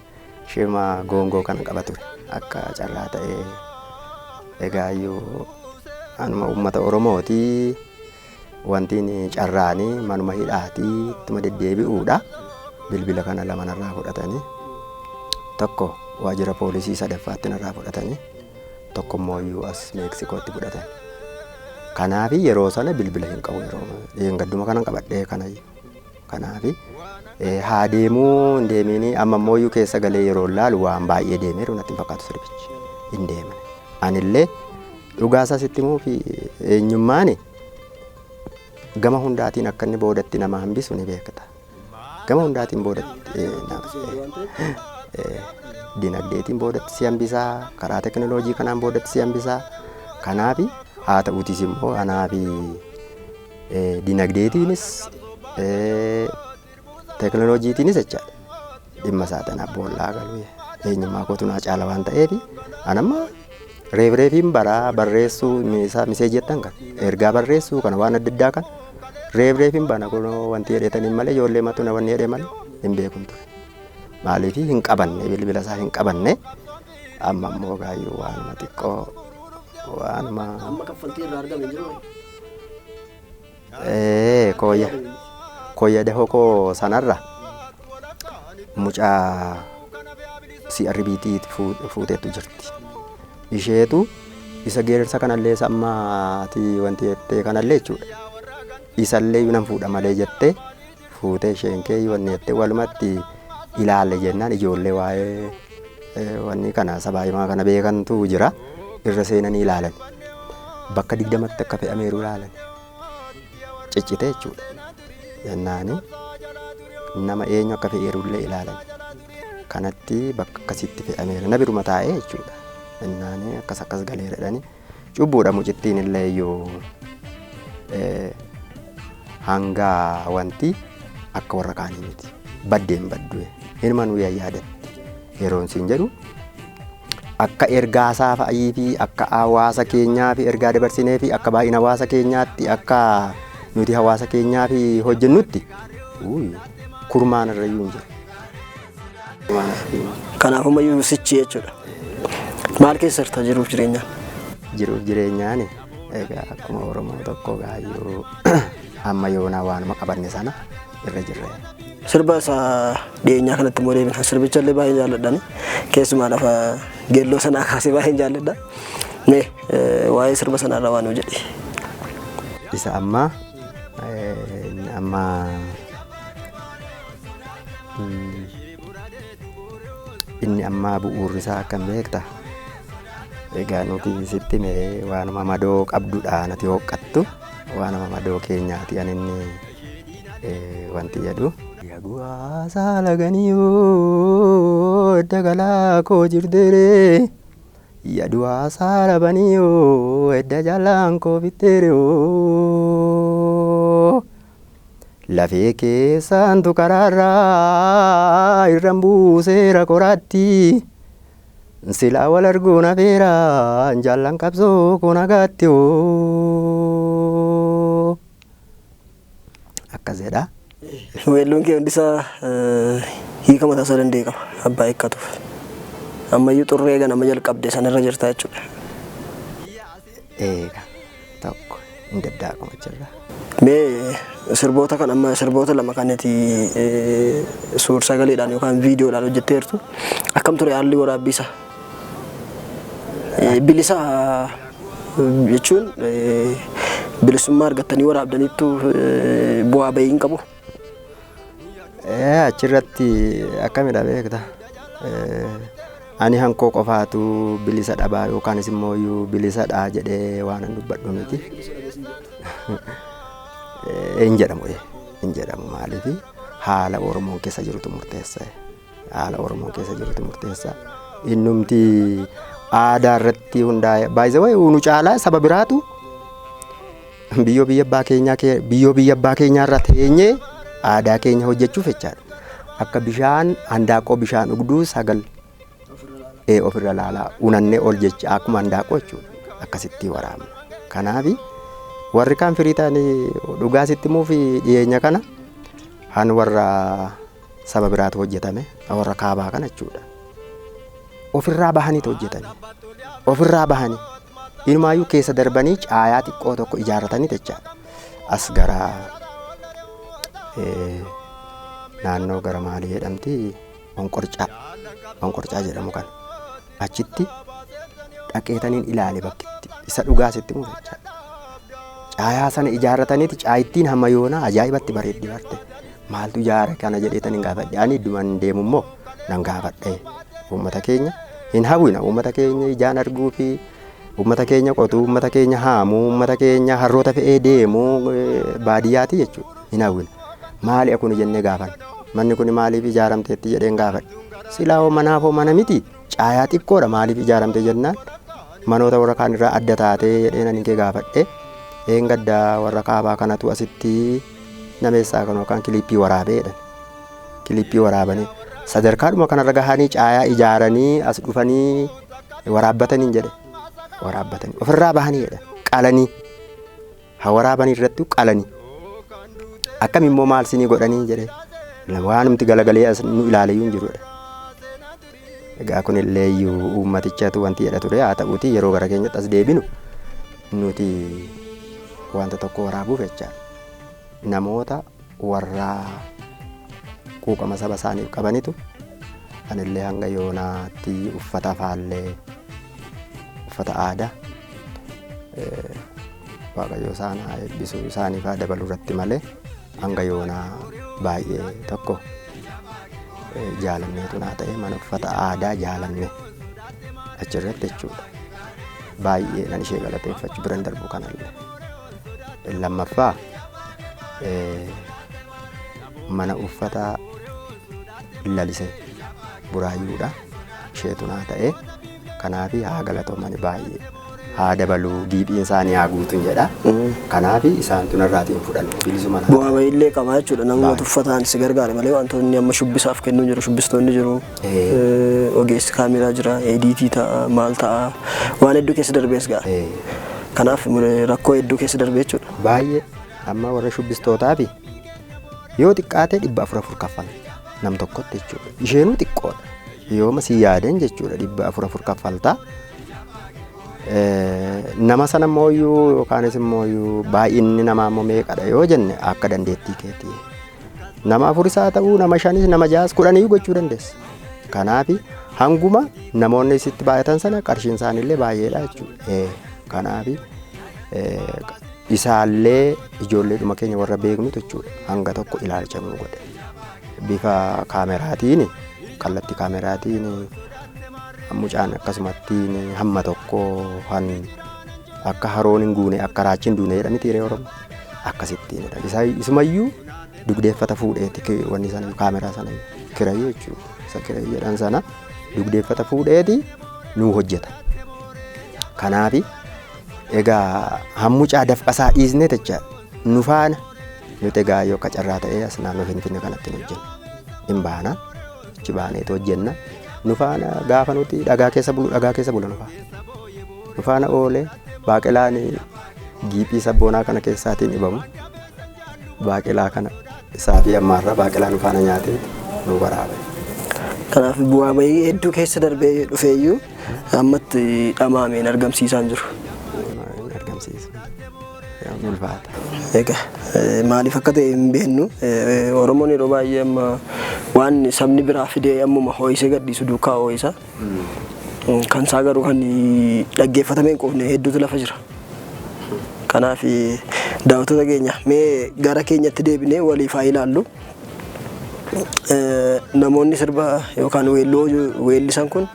Shima goongoo kana qaba ture akka carraa ta'ee egaa iyyuu anuma uummata Oromooti wantiin carraanii manuma hidhaatii ittuma deddeebi'uudha. Bilbila kana lama narraa fudhatanii tokko waajjira poolisii sadaffaatti narraa fudhatanii tokko immoo iyyuu as Meeksikootti fudhatan. Kanaaf yeroo sana bilbila hin qabu yeroo dheengadduma kanan qabadhee kanayyuu. Kanaaf haa deemuu hin deemiini amma immoo iyyuu keessa galee yeroo laalu waan baay'ee deemeeru natti hin fakkaatu sirbichi hin deemne. Anillee dhugaa isaa sitti himuu fi eenyummaani gama hundaatiin akka inni boodatti nama hambisu ni beekta. Gama hundaatiin boodatti dinagdeetiin boodatti si hambisaa, karaa teknooloojii kanaan boodatti si hambisaa. Kanaaf haa ta'uutis immoo anaaf dinagdeetiinis teknooloojiitiinis jechaadha. Dhimma isaa tanaaf boollaa galu eenyummaa kootu naa caala waan ta'eef anamma reef reefiin baraa barreessuu miseejii jettan kan ergaa barreessuu kana waan adda addaa kan reef reefiin bana kunoo wanti jedhetaniin malee ijoollee matu na wanni jedhee malee hin beekun ture. Maaliif hin qabanne bilbila isaa hin qabanne amma immoo gaayyuu waanuma xiqqoo waanuma. Amma kaffaltii irraa argame jiru. Kooyya kooyya dahoo koo sanarra mucaa CRBT fuuteetu jirti. Isheetu isa geerarsa kanallee isa ammaati wanti jettee kanallee jechuudha. Isallee nan fuudha malee jettee fuutee isheen kee wanni jettee walumatti ilaalle jennaan ijoollee waa'ee wanni kana sabaa himaa kana beekantu jira irra seenanii ilaalan. Bakka 20tti akka fe'ameeru ilaalan. Ciccite jechuudha. Jennaani nama eenyu akka fe'eerullee ilaalan. Kanatti bakka akkasitti fe'ameera. Na biruma taa'ee jechuudha. Jennaani akkas akkas galeera jedhanii cubbuudha mucittiin illee iyyuu hanga wanti akka warra kaanii miti. Baddeen baddu hinuma nu yaadatti yeroon siin jedhu akka ergaa isaa fa'ii fi akka hawaasa keenyaa fi ergaa dabarsinee fi akka baay'ina hawaasa keenyaatti akka nuti hawaasa keenyaa fi hojjennutti kurmaan irra iyyuu hin jiru. Kanaaf ammayyuu sichi jechuudha. Maal keessa jirta jiruuf jireenyaan? Jiruuf jireenyaan egaa akkuma Oromoo tokko gaayyuu amma yoonaa waanuma qabanne sana irra jirra. Sirba isaa dhiyeenyaa kanatti immoo deebina. Sirbicha illee baay'ee jaalladhaan. Keessumaa lafa geelloo sanaa kaasee baay'ee jaalladha. Mee waa'ee sirba sanaarraa waan nu jedhi. Isa ammaa amma inni ammaa bu'uurri isaa akkam beekta? Egaa nuti sitti mee waanuma madoo qabdudha nati hooqqattu waanuma madoo keenyaati ani inni wanti jedhu. Yaguwaa laganii yoo dagalaa koo jirteere yaduwaa saalabanii yoo edda jalaan koo fitteere lafee keessaantu karaarraa irraan buuseera qoraatti silaa wal arguun hafeera jaallan qabsoo koo nagaatti akkas jedha. Weelluun kee hundisaa hiika mataa isaa danda'e qaba abbaa hiikkatuuf. Ammayyuu xurree ganama jalqabde sanarra jirta jechuudha. Eega tokko hin daddaaqamu achirra. Mee sirboota kan amma sirboota lama kan ati suur sagaleedhaan yookaan viidiyoodhaan hojjetteertu akkam ture haalli waraabbii isaa? Bilisa jechuun bilisummaa argattanii waraabdaniittu bu'aa bahii hin qabu? Achirratti akkamidha beekta? Ani hankoo qofaatu bilisa dhabaa yookaanis immoo iyyuu bilisadha jedhee waan an dubbadhu miti. Hin jedhamu, hin jedhamu. Maaliif? Haala Oromoon keessa jirutu murteessa. Haala Oromoon keessa jirutu murteessa. Innumti aadaa irratti hundaa'e baay'ee nu caalaa saba biraatu biyyoo biyya abbaa keenyaa, biyyoo biyya abbaa keenyaa irra teenyee aadaa keenya hojjechuuf jechaadha. Akka bishaan handaaqoo bishaan dhugduu sagal ofirra laalaa unannee ol jecha akkuma handaaqoo jechuudha. Akkasitti waraabna. Kanaaf warri kaan firii ta'anii dhugaa sitti himuuf, dhiyeenya kana han warra saba biraatu hojjetame, warra kaabaa kana jechuudha. Ofirraa bahaniitu hojjetame. Ofirraa bahanii inumaayyuu keessa darbanii caayaa xiqqoo tokko ijaarratanii jechaadha. As gara naannoo gara maalii jedhamti, Onqorcaa jedhamu kana achitti dhaqeetaniin ilaale, bakkitti isa dhugaa sitti himuuf jechaadha. Caayaa sana ijaarrataniiti, caayittiin hamma yoonaa ajaa'ibatti bareeddi barte. Maaltu ijaare kana jedheetaniin gaafadhe. Ani idduman deemu immoo nan gaafadhe. Uummata keenya hin hawwina, uummata keenya ijaan arguu fi uummata keenya qotuu, uummata keenya haamuu, uummata keenya harroota fe'ee deemuu baadiyyaati jechuudha. Hin hawwina. Maali kun jennee gaafan. Manni kun maaliif ijaaramteetti jedheen gaafadhe. Silaa hoo manaaf hoo mana miti, caayaa xiqqoodha, maaliif ijaaramte jennaan, manoota warra kaan irraa adda taatee jedheen ani kee gaafadhe. Een gaddaa warra kaabaa kanatu asitti nameessaa kan yookaan kiliippii waraabee jedhan. Kiliippii waraabanii sadarkaadhuma kanarra gahanii caayaa ijaaranii as dhufanii waraabbatanii jedhe. Waraabbatanii ofirraa bahanii jedhan, qalanii haa waraabanii irratti qalanii. Akkam immoo maal sinii godhanii jedhe, waanumti galagalee as nu ilaaleyyuu hin jirudha. Egaa kun illee iyyuu uummatichatu wanti jedha ture. Haa ta'uuti, yeroo gara keenyatti as deebinu nuti wanta tokko waraabuuf jechaadha. Namoota warra quuqama saba isaaniif qabanitu anillee hanga yoonaatti uffata faallee, uffata aadaa, Waaqayyo isaan haa eebbisu, isaaniif haa dabalu irratti malee, hanga yoonaa baay'ee tokko jaalanneetu naa ta'e, mana uffata aadaa jaalanne achirratti jechuudha. Baay'ee nan ishee galateeffachuu biran darbu kanallee. Lammaffaa, mana uffata Lalisee Buraayyuudha. Isheetu naa ta'e. Kanaaf haa galatoomani, baay'ee haa dabaluu, giiphiin isaanii haa guutuun jedha. Kanaaf isaantu narraatiin fudhanne bilisuma naa Bu'aa bahiillee qaba jechuudha. Namuma tuffataan si gargaare malee wantoonni amma shubbisaaf kennuu jiru. Shubbistoonni jiru. Ogeessi kaameraa jira. Ediitii ta'a, maal ta'a. Waan hedduu keessa darbees ga'a. Kanaaf rakkoo hedduu keessa darbee jechuudha. Baay'ee. Amma warra shubbistootaa fi yoo xiqqaate 400 afur kaffala nam tokkotti jechuudha. Isheenuu xiqqoodha. Yooma si yaadan jechuudha, 400 afur kaffaltaa. Nama sana immoo yookaanis immoo baay'inni namaa immoo meeqadha yoo jenne, akka dandeettii keetii. Nama afuris haa ta'uu, nama shanis, nama ja'as, kudhaniyyuu gochuu dandeessa. Kanaaf hanguma namoonni sitti baay'atan sana qarshiin isaaniillee baay'eedha jechuudha. Kanaaf isaallee ijoolleedhuma keenya warra beeknutu jechuudha hanga tokko ilaalcha nuu godhe. Bifa kaameraatiin, kallattii kaameraatiin mucaan akkasumattiin hamma tokko han akka haroon hin guune akka raachi hin duune jedhamiti hiree Oromoo akkasittiinidha. Isumayyuu dugdeeffata fuudheeti wanni sana, kaameraa sana kirayyee jechuudha. Isa kirayyee jedhan sana dugdeeffata fuudheeti nuu hojjeta. Kanaafi egaa hammucaa dafqasaa dhiisnee jecha nu faana nuti egaa yoo akka carraa ta'ee as naannoo Finfinnee kanatti hin hojjennu. Hin baana, achi baaneetu hojjenna. Nu faana gaafa nuti dhagaa keessa bulu, dhagaa keessa bula nu faana. Nu faana oolee baaqelaan giiphii sabboonaa kana keessaatiin dhibamu. Baaqelaa kana isaa fi ammaarraa baaqelaa nu faana nyaatee nu waraabe. Kanaaf bu'aa bahii hedduu keessa darbee dhufeeyyuu ammatti dhamaameen argamsiisaan jiru. Hin argamsiisu. Ulfaata. Egaa maaliif akka ta'e hin beeknu. Oromoon yeroo baay'ee amma waan sabni biraa fidee ammuma hoo'isee gadhiisu duukaa hoo'isa. Kan isaa garuu kan dhaggeeffatamee hin quufne hedduutu lafa jira. Kanaaf daawwattoota keenya, mee gara keenyatti deebinee waliif haa ilaallu. Namoonni sirba yookaan weelluu weellisan kun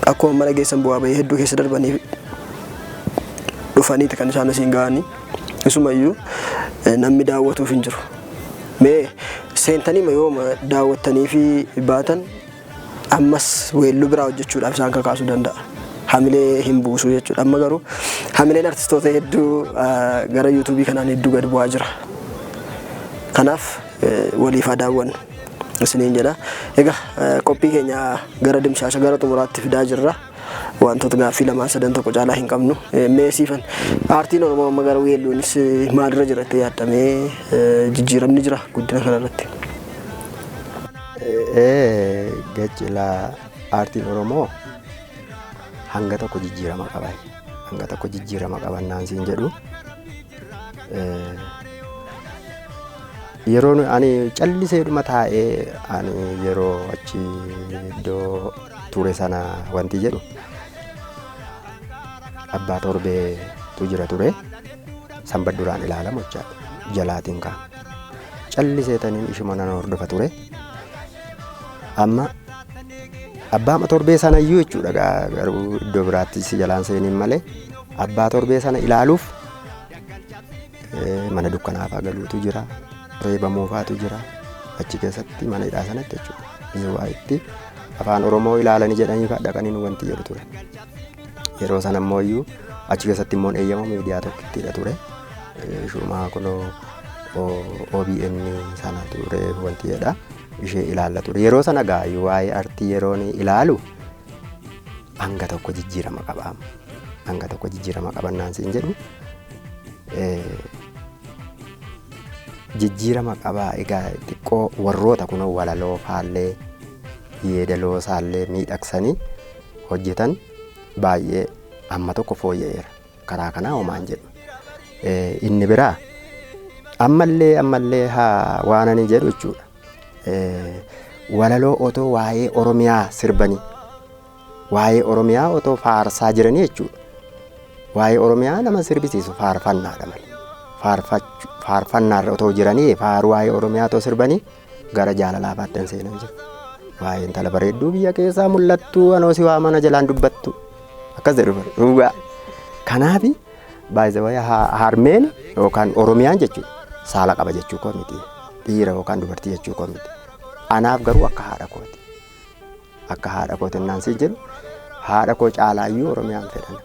akkuma mana geessan bu'aa bahii hedduu keessa darbanii dhufaniiti kan isaan asiin ga'anii. Isumayyuu namni daawwatuuf hin jiru. Mee seentanii yooma daawwattanii fi baatan ammas weelluu biraa hojjechuudhaaf isaan kakaasuu danda'a. Hamilee hin buusu jechuudha. Amma garuu hamileen artistoota hedduu gara yuutuubii kanaan hedduu gad bu'aa jira. Kanaaf waliif haa daawwannu isiniin jedha. Egaa qophii keenya gara dimshaasha gara xumuraatti fidaa jirra. Wantoota gaaffii lamaan sadan tokko caalaa hin qabnu. Mee siifan, aartiin Oromoo amma gara weelluunis maalirra jira jettee yaaddamee, jijjiiramni jira guddina kanarratti? Gachilaa aartiin Oromoo hanga tokko jijjiirama qaba. Hanga tokko jijjiirama qabannaan siin jedhu, yeroo ani calliseedhuma taa'ee, ani yeroo achi iddoo ture sana wanti jedhu abbaa torbeetu jira ture, sanbat duraan ilaalamu jechaadha, jalaatiin ka'a. Calliseetaniin ishuma nan hordofa ture. Amma abbaa torbee sana iyyuu jechuudha, garuu iddoo biraatti si jalaan seeniin malee, abbaa torbee sana ilaaluuf mana dukkanaafaa galuutu jira, reebamuufaatu jira achi keessatti, mana hidhaa sanatti jechuudha. Waa itti afaan Oromoo ilaalanii jedhanii dhaqanii wanti jedhu ture. Yeroo sana immoo iyyuu achi keessatti immoo eeyyama miidiyaa tokkittidha ture. Ishumaa kunoo OBN sana ture wanti jedha, ishee ilaalla ture. Yeroo sana gaayyuu waa'ee artii yeroon ilaalu hanga tokko jijjiirama qaba. Hanga tokko jijjiirama qabannaan siin jedhu jijjiirama qaba. Egaa xiqqoo warroota kunoo walaloo faallee yeedaloo isaallee miidhagsanii hojjetan baay'ee amma tokko fooyya'eera. Karaa kanaa homaan jedhu. Inni biraa ammallee haa waan ani jedhu jechuudha. Walaloo otoo waa'ee Oromiyaa sirbanii, waa'ee Oromiyaa otoo faarsaa jiranii jechuudha. Waa'ee Oromiyaa nama sirbisiisu faarfannaadha malee. Faarfannaarra otoo jiranii, faaruu waa'ee Oromiyaa otoo sirbanii gara jaalalaa faattan seenan jiru. Waa'ee intala bareedduu biyya keessaa mul'attu, anoo si waa mana jalaan dubbattu. Akkas jedhu dhugaa. Kanaafi baay'ee harmeen yookaan Oromiyaan jechuudha saala qaba jechuu koo miti. Dhiira yookaan dubartii jechuu koo miti. Anaaf garuu akka haadha kooti. Akka haadha kooti naan siin jedhu, haadha koo caalaayyuu Oromiyaan fedhan.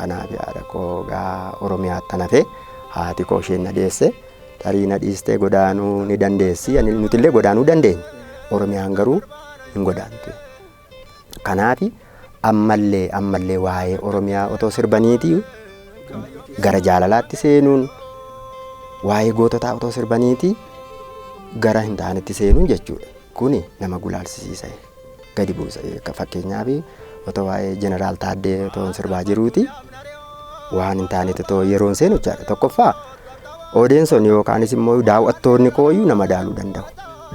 Kanaaf haadha koo gaa Oromiyaatti hafee, haati koo isheen na deesse tarii na dhiistee godaanuu ni dandeessi. Nutillee godaanuu dandeenya. Oromiyaan garuu hin godaantu. Kanaafi ammallee waa'ee Oromiyaa otoo sirbaniiti gara jaalalaatti seenuun, waa'ee goototaa otoo sirbaniiti gara hin taanetti seenuun jechuudha. Kuni nama gulaalsisiisa, gadi buusa. Fakkeenyaaf otoo waa'ee Jeneraal Taaddee otoo sirbaa jiruuti waan hin taanetti otoo yeroon seenu jechaadha. Tokkoffaa odeensonni yookaanis immoo daawwattoonni kooyyuu nama daaluu danda'u.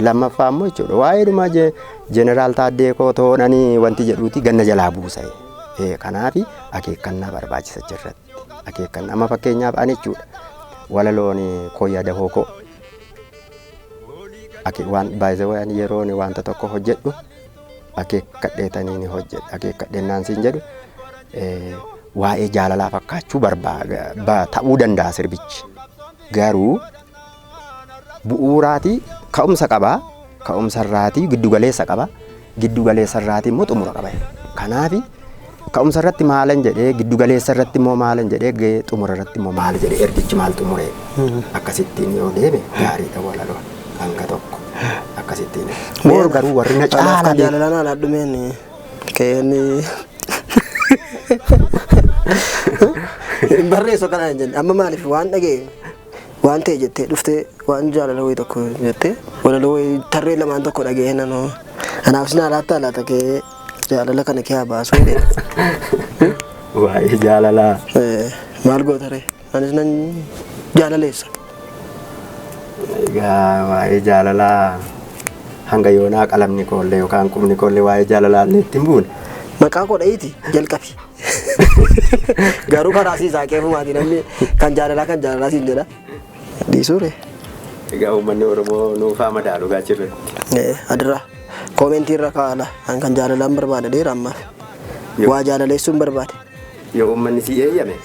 Lammaffaa immoo jechuudha waa'ee dhuma Jeneraal Taaddee koo toonanii wanti jedhuuti ganna jalaa buusa. Kanaaf akeekkannaa barbaachisa jirratti. Akeekkannaa amma fakkeenyaaf ani jechuudha walaloon kooyyaa dahoo koo waan baay'ee waan yeroon wanta tokko hojjedhu akeekkadheetanii ni hojjedha. Akeekkadhennaan siin jedhu waa'ee jaalalaa fakkaachuu barbaada ta'uu danda'a sirbichi. Garuu bu'uuraatii ka'umsa qabaa, ka'umsa irraatii giddugaleessa qaba, giddugaleessa irraatii immoo xumura qaba. Kanaaf ka'umsa irratti maalan jedhee, giddugaleessa irratti immoo maalan jedhee, xumura irratti immoo maal jedhee, ergichi maal xumuree, akkasittiin yoo deeme gaariidha walaloon hanga tokko akkasittiin. Moor garuu warri na Kanaaf caalaa kan beeku. jaalalaan alaa dhumeen ka'een barreessu akkana hin jenne. Amma maaliif waan dhagee waan ta'e jettee dhuftee, waan jaalala wayii tokko jettee, walaloo wayii tarree lamaan tokko dhagee nanoo anaaf sin alaatti alaata kee jaalala kana kee haa baasuu jedhe. Waa'ee jaalalaa. Maal goota ree? Anis nan jaalaleessa. Egaa waa'ee jaalalaa hanga yoonaa qalamni koollee yookaan qubni koollee waa'ee jaalalaa illee ittiin buune. Maqaa koo dha'iiti jalqabi. Garuu karaa siisaa qeefumaatii namni kan jaalalaa siin jedha. Dhiisuu ree? Egaa uummanni Oromoo nuufaa madaalu gaachirratti. Adiraa koomentii irra kaa'ala. An kan jaalalaan barbaada dheera ammaaf. Waa jaalaleessuun barbaade. Yoo uummanni si eeyyame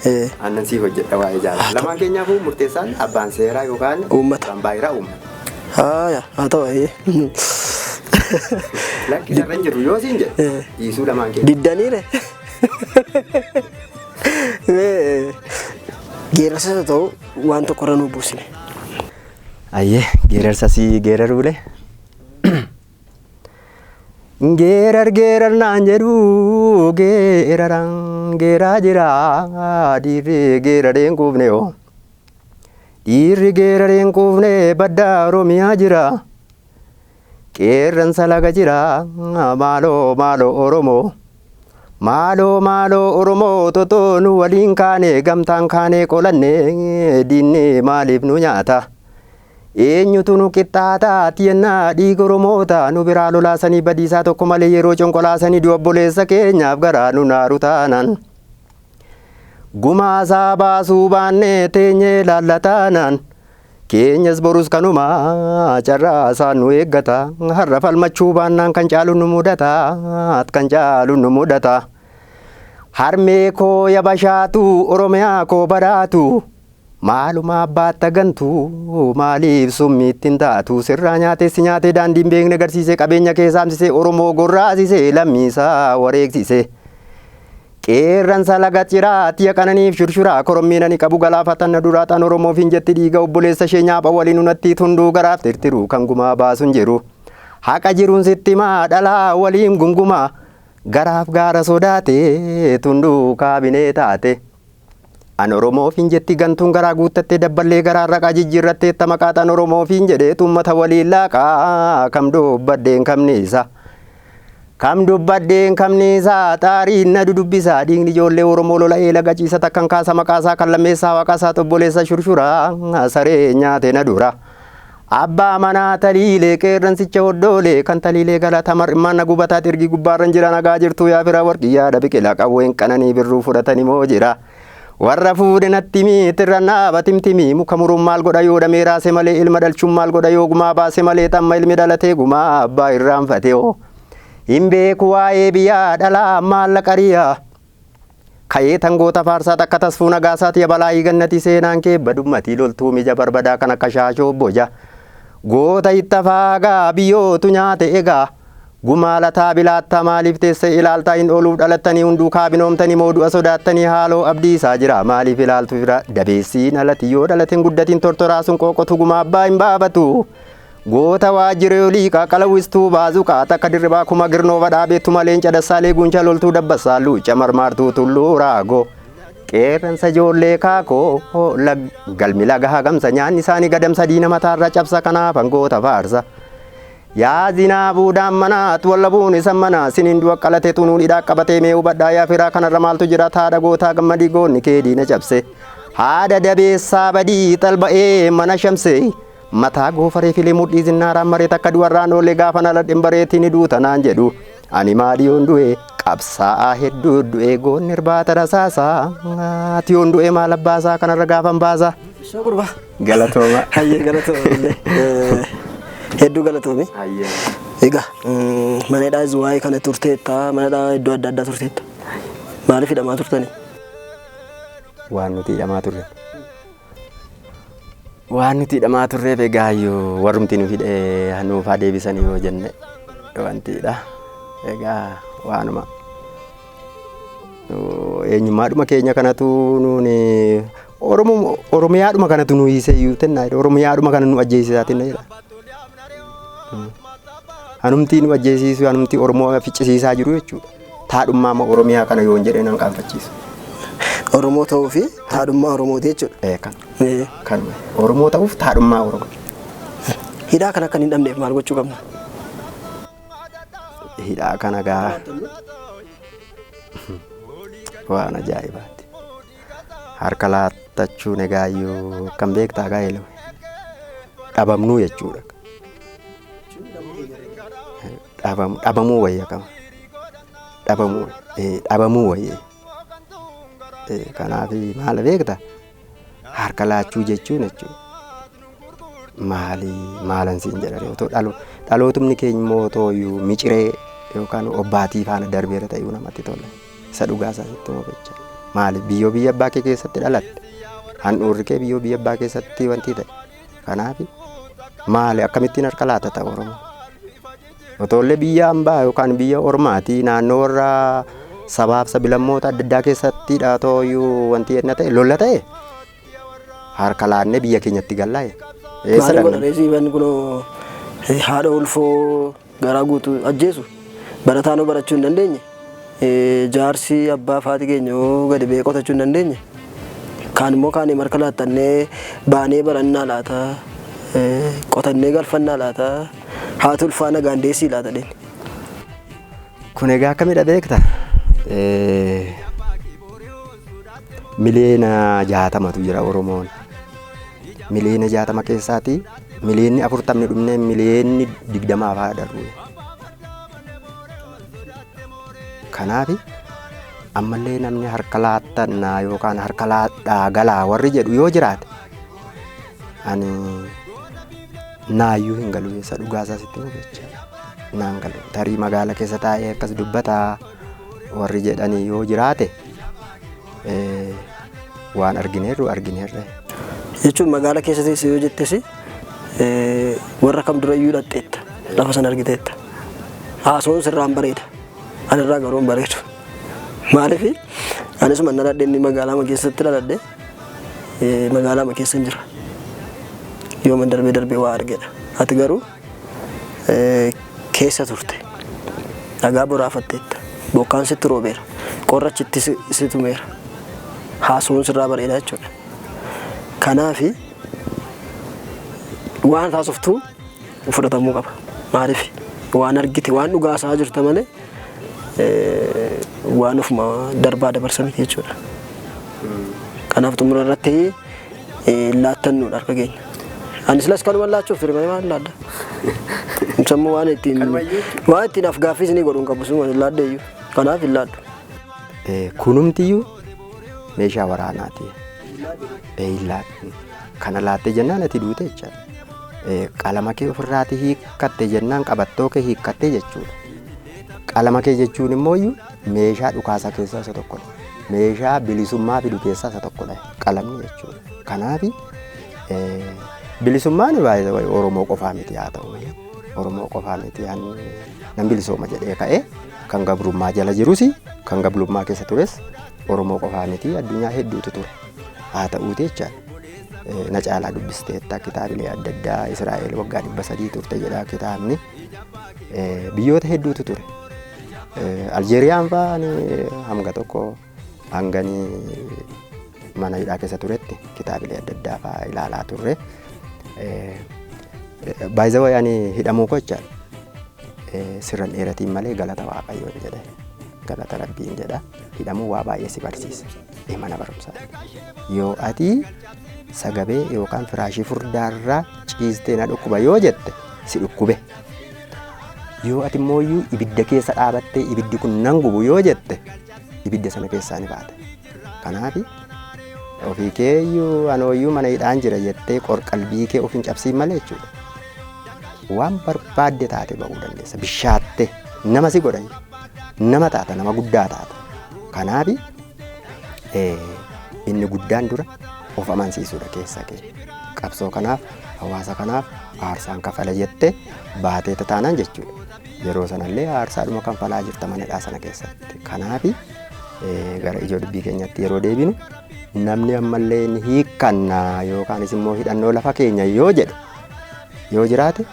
aannan sii hojjedha waa'ee jaalala. Lamaan keenyaafuu murteessaan abbaan seeraa yookaan Uummata. abbaan baayiraa uummata. Haaya haa ta'u ayyee. Lakki isarra hin jiru yoo siin jedhe dhiisuu lamaan keenya. Diddaniire. Mee geerarsa haa ta'u waan tokko irra nu buusine. Ayyee geerarsa si geeraruule. Geerar geerar naan jedhu geeraran geeraa jira dhiirri geerareen quufne yoo. Dhiirri geerareen quufne baddaa Oromiyaa jira. Qeerransa laga jira maaloo maaloo Oromoo. Maaloo maaloo Oromoo totoo nu waliin kaane gamtaan kaane qolanne diinni maaliif nu nyaata? Eenyutu nu qixxaataa tiyannaa dhiiga Oromoota nu biraa lolaasanii badiisaa tokko malee yeroo conqolaasanii du'a obboleessa keenyaaf garaa nu naaru taanaan. Gumaasaa baasuu baannee teenyee laallataanaan. Keenyas borus kanuma carraa isaan nu eeggata. Har'a falmachuu baannaan kan caalu nu mudata. Kan caalu nu mudata. Harmee koo yabashaatu Oromiyaa koo badhaatu. Maaluma abbaatta gantu maaliif summiitti hin taatu sirraa nyaatee si nyaatee daandii hin beekne agarsiise qabeenya kee saamsise Oromoo gorraasise lammiisaa wareegsise. Qeerransa laga ciraa tiya qananiif shurshuraa korommiin ani qabu galaafatan na duraa xaan Oromoof hin jetti dhiiga obboleessa ishee nyaapha waliin unatti tunduu garaaf tirtiru kan gumaa baasu hin jiru. Haqa jiruun sitti maa dhalaa waliin gungumaa garaaf gaara sodaate tunduu kaabinee taate. An Oromoof hin jetti gantuun garaa guuttattee dabballee garaa raqaa jijjiirrattee maqaa xaan Oromoof hin jedhee uummata waliin laaqaa kam dubbadheen kamni isa. Kam dubbadheen kamni isaa xaariin na dudubbisaa dhiigni ijoollee Oromoo lola eela gaciisa takkan kaasa maqaasaa kan lammeessaa waaqaasaa obboleessa shurshuraa saree nyaate na dura. Abbaa manaa taliilee qeerransicha hoddoolee kan taliilee galata mar'immaan na gubataa ergi gubbaarran jira nagaa jirtu yaa fira warqii yaada biqila qawween qananii birruu fudhatanii moo jira. Warra fuudhe natti miitirra naaba timtimii muka muruun maal godha yoo damee raase malee ilma dhalchuun maal godha yoo gumaa baase malee xamma ilmi dhalatee gumaa abbaa irraanfate hoo. Hin beeku waa'ee biyyaa dhalaa maallaqa riyaa. Ka'ee tangoota faarsaa takka tasfuu nagaasaati yabalaayii gannatii seenaan kee badummatii loltuu mija barbadaa kan akka shaashoo boja. Goota itta faagaa biyyootu nyaate egaa. Gumaa lataa bilaattaa maaliif teesse ilaaltaa hin ooluuf dhalattanii hunduu kaabinoomtanii moo du'a sodaattanii haaloo abdiisaa jira maaliif ilaaltu fira dabeessiin alati yoo dhalateen guddatiin tortoraa sun qooqotu gumaa abbaa hin baafatu. Goota waajjira liiqaa qalawwistuu baazuqaa takka dirribaa kuma girnoo dhaabeettu maleen cadassaalee guuncha loltuu dabbassaa luucca marmaartuu tulluu raagoo. Qeerransa ijoollee kaakoo galmi laga hagamsa nyaanni isaanii gadamsa diina mataarra cabsa kanaaf hangoota faarsa. Yaa zinaabuu daammanaat wallabuun isa manaa siniin du'a qalate tunuun hidhaa qabatee mee hubadhaa yaa firaa kanarra maaltu jira taadha gootaa gammadii goonni kee diina cabse. Haadha dabeessaa badii xalba'ee mana shamse. Mataa goofaree filee mudhii zinnaaraan maree takka du'arraan oollee gaafa na ladhin bareetii ni duuta naan jedhu. Ani maaliyoon du'e qabsaa'aa hedduu du'e goonni irbaata rasaasaa. Ati yoon du'e maal abbaasaa kanarra gaafan baasaa. Ishoo gurbaa. Galatooma. Hayyee galatoome. Hedduu galatoome. Hayyee. Egaa mana hidhaa waa'ee kana turteetta mana hidhaa iddoo adda addaa turteetta. Maaliif hidhamaa turtani? Waan nuti hidhamaa turre. Waan nuti hidhamaa turreef egaa yoo warrumti nu hidhee nuuf haa deebisanii yoo jenne wantidha. Egaa waanuma eenyummaadhuma keenya kanatu nuuni Oromoo Oromiyaadhuma kanatu nu hiisee iyyuu tennaa Oromiyaadhuma kana nu ajjeesisaa tenna jedha. Hanumtii nu ajjeesiisu hanumtii Oromoo ficcisiisaa jiru jechuudha. Taadhummaa amma Oromiyaa kana yoon jedhee nan qaanfachiisu. Oromoo ta'uu fi taadhummaa Oromooti jechuudha. Kan kanuma Oromoo ta'uuf taadhummaa Oromoo. Hidhaa kana akka hin hidhamneef maal gochuu qabna? Hidhaa kana gaa waan ajaa'ibaati. Harka laattachuun egaa iyyuu kan beektaa gaa eelee dhabamnuu jechuudha. Dhabamuu wayya qaba. Dhabamuu wayya. Kanaaf maal beekta harka laachuu jechuun jechuudha. Maali maalan siin jedha otoo dhalootumni keenya immoo otoo iyyuu miciree yookaan obbaatii faana darbeera ta'uu namatti tola. Isa dhugaa isaa sitti himuuf jecha. Maali biyyoo biyya abbaa kee keessatti dhalatte, handhuurri kee biyyoo biyya abbaa keessatti wanti ta'e. Kanaaf maali akkamittiin harka laata ta'a Oromoo? Otoollee biyya ambaa yookaan biyya ormaati naannoo warra sabaaf sabilammoota adda addaa keessatti otoo iyyuu wanti yenna ta'e lola ta'e harka laannee biyya keenyatti gallaa'e. Eessa Maali godha dhaqna? reesii banni kunoo haadha ulfoo garaa guutuu ajjeesu, barataanoo barachuu hin dandeenye, jaarsi abbaa faati keenya yoo gadi ba'ee qotachuu hin dandeenye, kaan immoo kaanii marka laattannee baanee barannaa laata, qotannee galfannaa laata, haati ulfaa nagaan deessii laata dheen. Kun egaa akkamidha beekta? 60,000,000tu jira Oromoon. 60,000,000 keessaati 40,000,000 dhumnee 20,000,000 haa darbu. Kanaaf ammallee namni harka laattannaa yookaan harka laadhaa galaa warri jedhu yoo jiraate ani naayyuu hin galu, isa dhugaa isaa sitti himu jecha naan galu. Tarii magaala keessa taa'ee akkas dubbataa warri jedhanii yoo jiraate waan argineerru argineerra. Jechuun magaala keessa teesse yoo jettes warra kam durayyuu dhaqxeetta, lafa sana argiteetta. Haasawuun sirraan bareeda. Anirraa garuu hin bareedu. Maaliif anis mana dhaladhe, inni magaalaa keessatti dhaladhe, magaalaa keessa hin jira. Yoo man darbee darbee waa argedha. Ati garuu keessa turte. Dhagaa boraafatteetta. Bokkaan sitti roobeera. Qorra achitti si tumeera. Haasawuun sirraa bareeda jechuudha. Kanaafi waan haasoftuu fudhatamuu qaba. Maaliif waan argite waan dhugaasaa jirta malee waan ofuma darbaa dabarsa miti jechuudha. Kanaaf xumura irratti laattannuudha harka keenya. Ani silas kanuma laachuuf ture malee maal laadda? Sammuu waan ittiin af gaaffii isinii godhuun qabu suma hin laadde iyyuu. Kanaaf hin laaddu. Kunumtiyyuu meeshaa waraanaati. Hin laaddu. Kana laattee jennaan ati duute jechaadha. Qalama kee ofirraati hiikkatte jennaan qabattoo kee hiikkatte jechuudha. Qalama kee jechuun immoo iyyuu meeshaa dhukaasaa keessaa isa tokkodha. Meeshaa bilisummaa fidu keessaa isa tokkodha qalamni jechuudha. Kanaaf bilisummaan baay'ee Oromoo qofaa miti, haa ta'u malee. Oromoo qofaa miti, nan bilisooma jedhee ka'ee kan gabrummaa jala jirus, kan gabrummaa keessa tures Oromoo qofaa miti, addunyaa hedduutu ture. Haa ta'uuti jechaadha. Na caalaa dubbisteetta kitaabilee adda addaa, Israa'el waggaa 300 turte jedha kitaabni. Biyyoota hedduutu ture. Aljeeriyaan fa'aa hanga tokko hanganii mana hidhaa keessa turetti kitaabilee adda addaa fa'aa ilaalaa turre. Baay'ee ani hidhamuu koo jechaadha. Sirran dheeratiin malee galata Waaqayyoon jedhe. Galata Rabbiin jedha. Hidhamuu waa baay'ee si barsiisa. Mana barumsaa. Yoo ati sagabee yookaan firaashii furdaarraa ciistee na dhukkuba yoo jette si dhukkube. Yoo ati immoo ibidda keessa dhaabattee ibiddi kun nan gubu yoo jette ibidda sana keessaa ni baata. Kanaaf ofii keeyyuu anooyyuu mana hidhaan jira jettee qorqalbii kee of hin cabsiin malee jechuudha. Waan barbaadde taate ba'uu dandeessa. Bishaatte nama si godhan, nama taata, nama guddaa taata. Kanaaf inni guddaan dura of amansiisuudha keessa kee. Qabsoo kanaaf, hawaasa kanaaf aarsaan kafala jettee baatee taanaan jechuudha. Yeroo sanallee aarsaadhuma kanfalaa jirta mana hidhaa sana keessatti. Kanaaf gara ijoo dubbii keenyatti yeroo deebinu, namni ammallee ni hiikkannaa yookaanis immoo hidhannoo lafa keenya yoo jedhe yoo jiraate,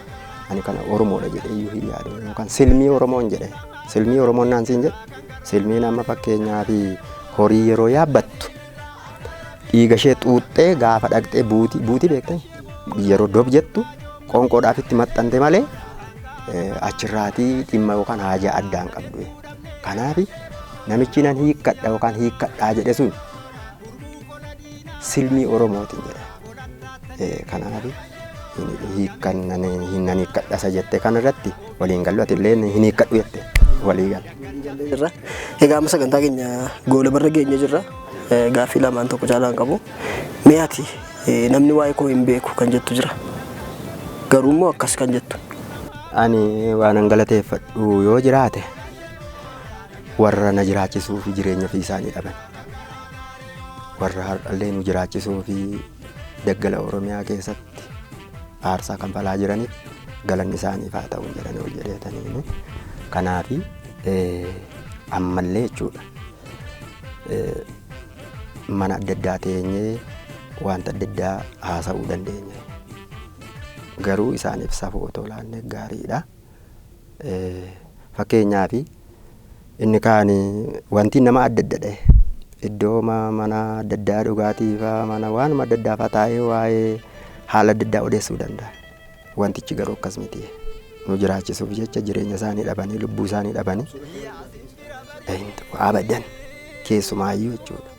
ani kana Oromoodha jedhee iyyuu hin yaadu, yookaan silmii Oromoon jedhe, silmii Oromoon naan siin jedhe. Silmiin amma fakkeenyaa fi horii yeroo yaabbattu dhiiga ishee xuuxxee gaafa dhaqxee buutii buutii beektan yeroo dob jettu qoonqoodhaaf itti maxxante malee achirraatii dhimma yookaan haajaa addaan qabdu. Kanaaf namichi nan hiikkadha yookaan hiikkadhaa jedhe sun silmii Oromootiin jedha. Kanaaf hiikkannan hin hiikkadha isa jette kanarratti waliin gallu, ati illee hin hiikkadhu jette walii gala. Jirra. Egaa amma sagantaa keenya goola barra geenye jirra. Gaaffii lamaan tokko caalaa hin qabu. Mee ati namni waa'ee koo hin beeku kan jettu jira? Garuu immoo akkas kan jettu. Ani waanan galateeffadhu yoo jiraate, warra na jiraachisuu fi jireenya ofii isaanii dhaban. Warra har'allee nu jiraachisuu fi daggala Oromiyaa keessatti aarsaa kanfalaa jiraniif galanni isaaniif haa ta'u jedhanii ol jedheetaniini. Kanaafi ammallee jechuudha. Mana adda addaa teenyee wanta adda addaa haasa'uu dandeenya. Garuu isaaniif safuu otoo laanne gaariidha. Fakkeenyaaf, inni kaan wanti nama adda adda dhahe iddoo mana adda addaa, dhugaatii fa'aa, mana waanuma adda addaa fa'aa taa'ee waa'ee haala adda addaa odeessuu danda'a. Wantichi garuu akkas miti. Nu jiraachisuuf jecha jireenya isaanii dhabanii, lubbuu isaanii dhabanii abadan, keessumaayyuu jechuudha.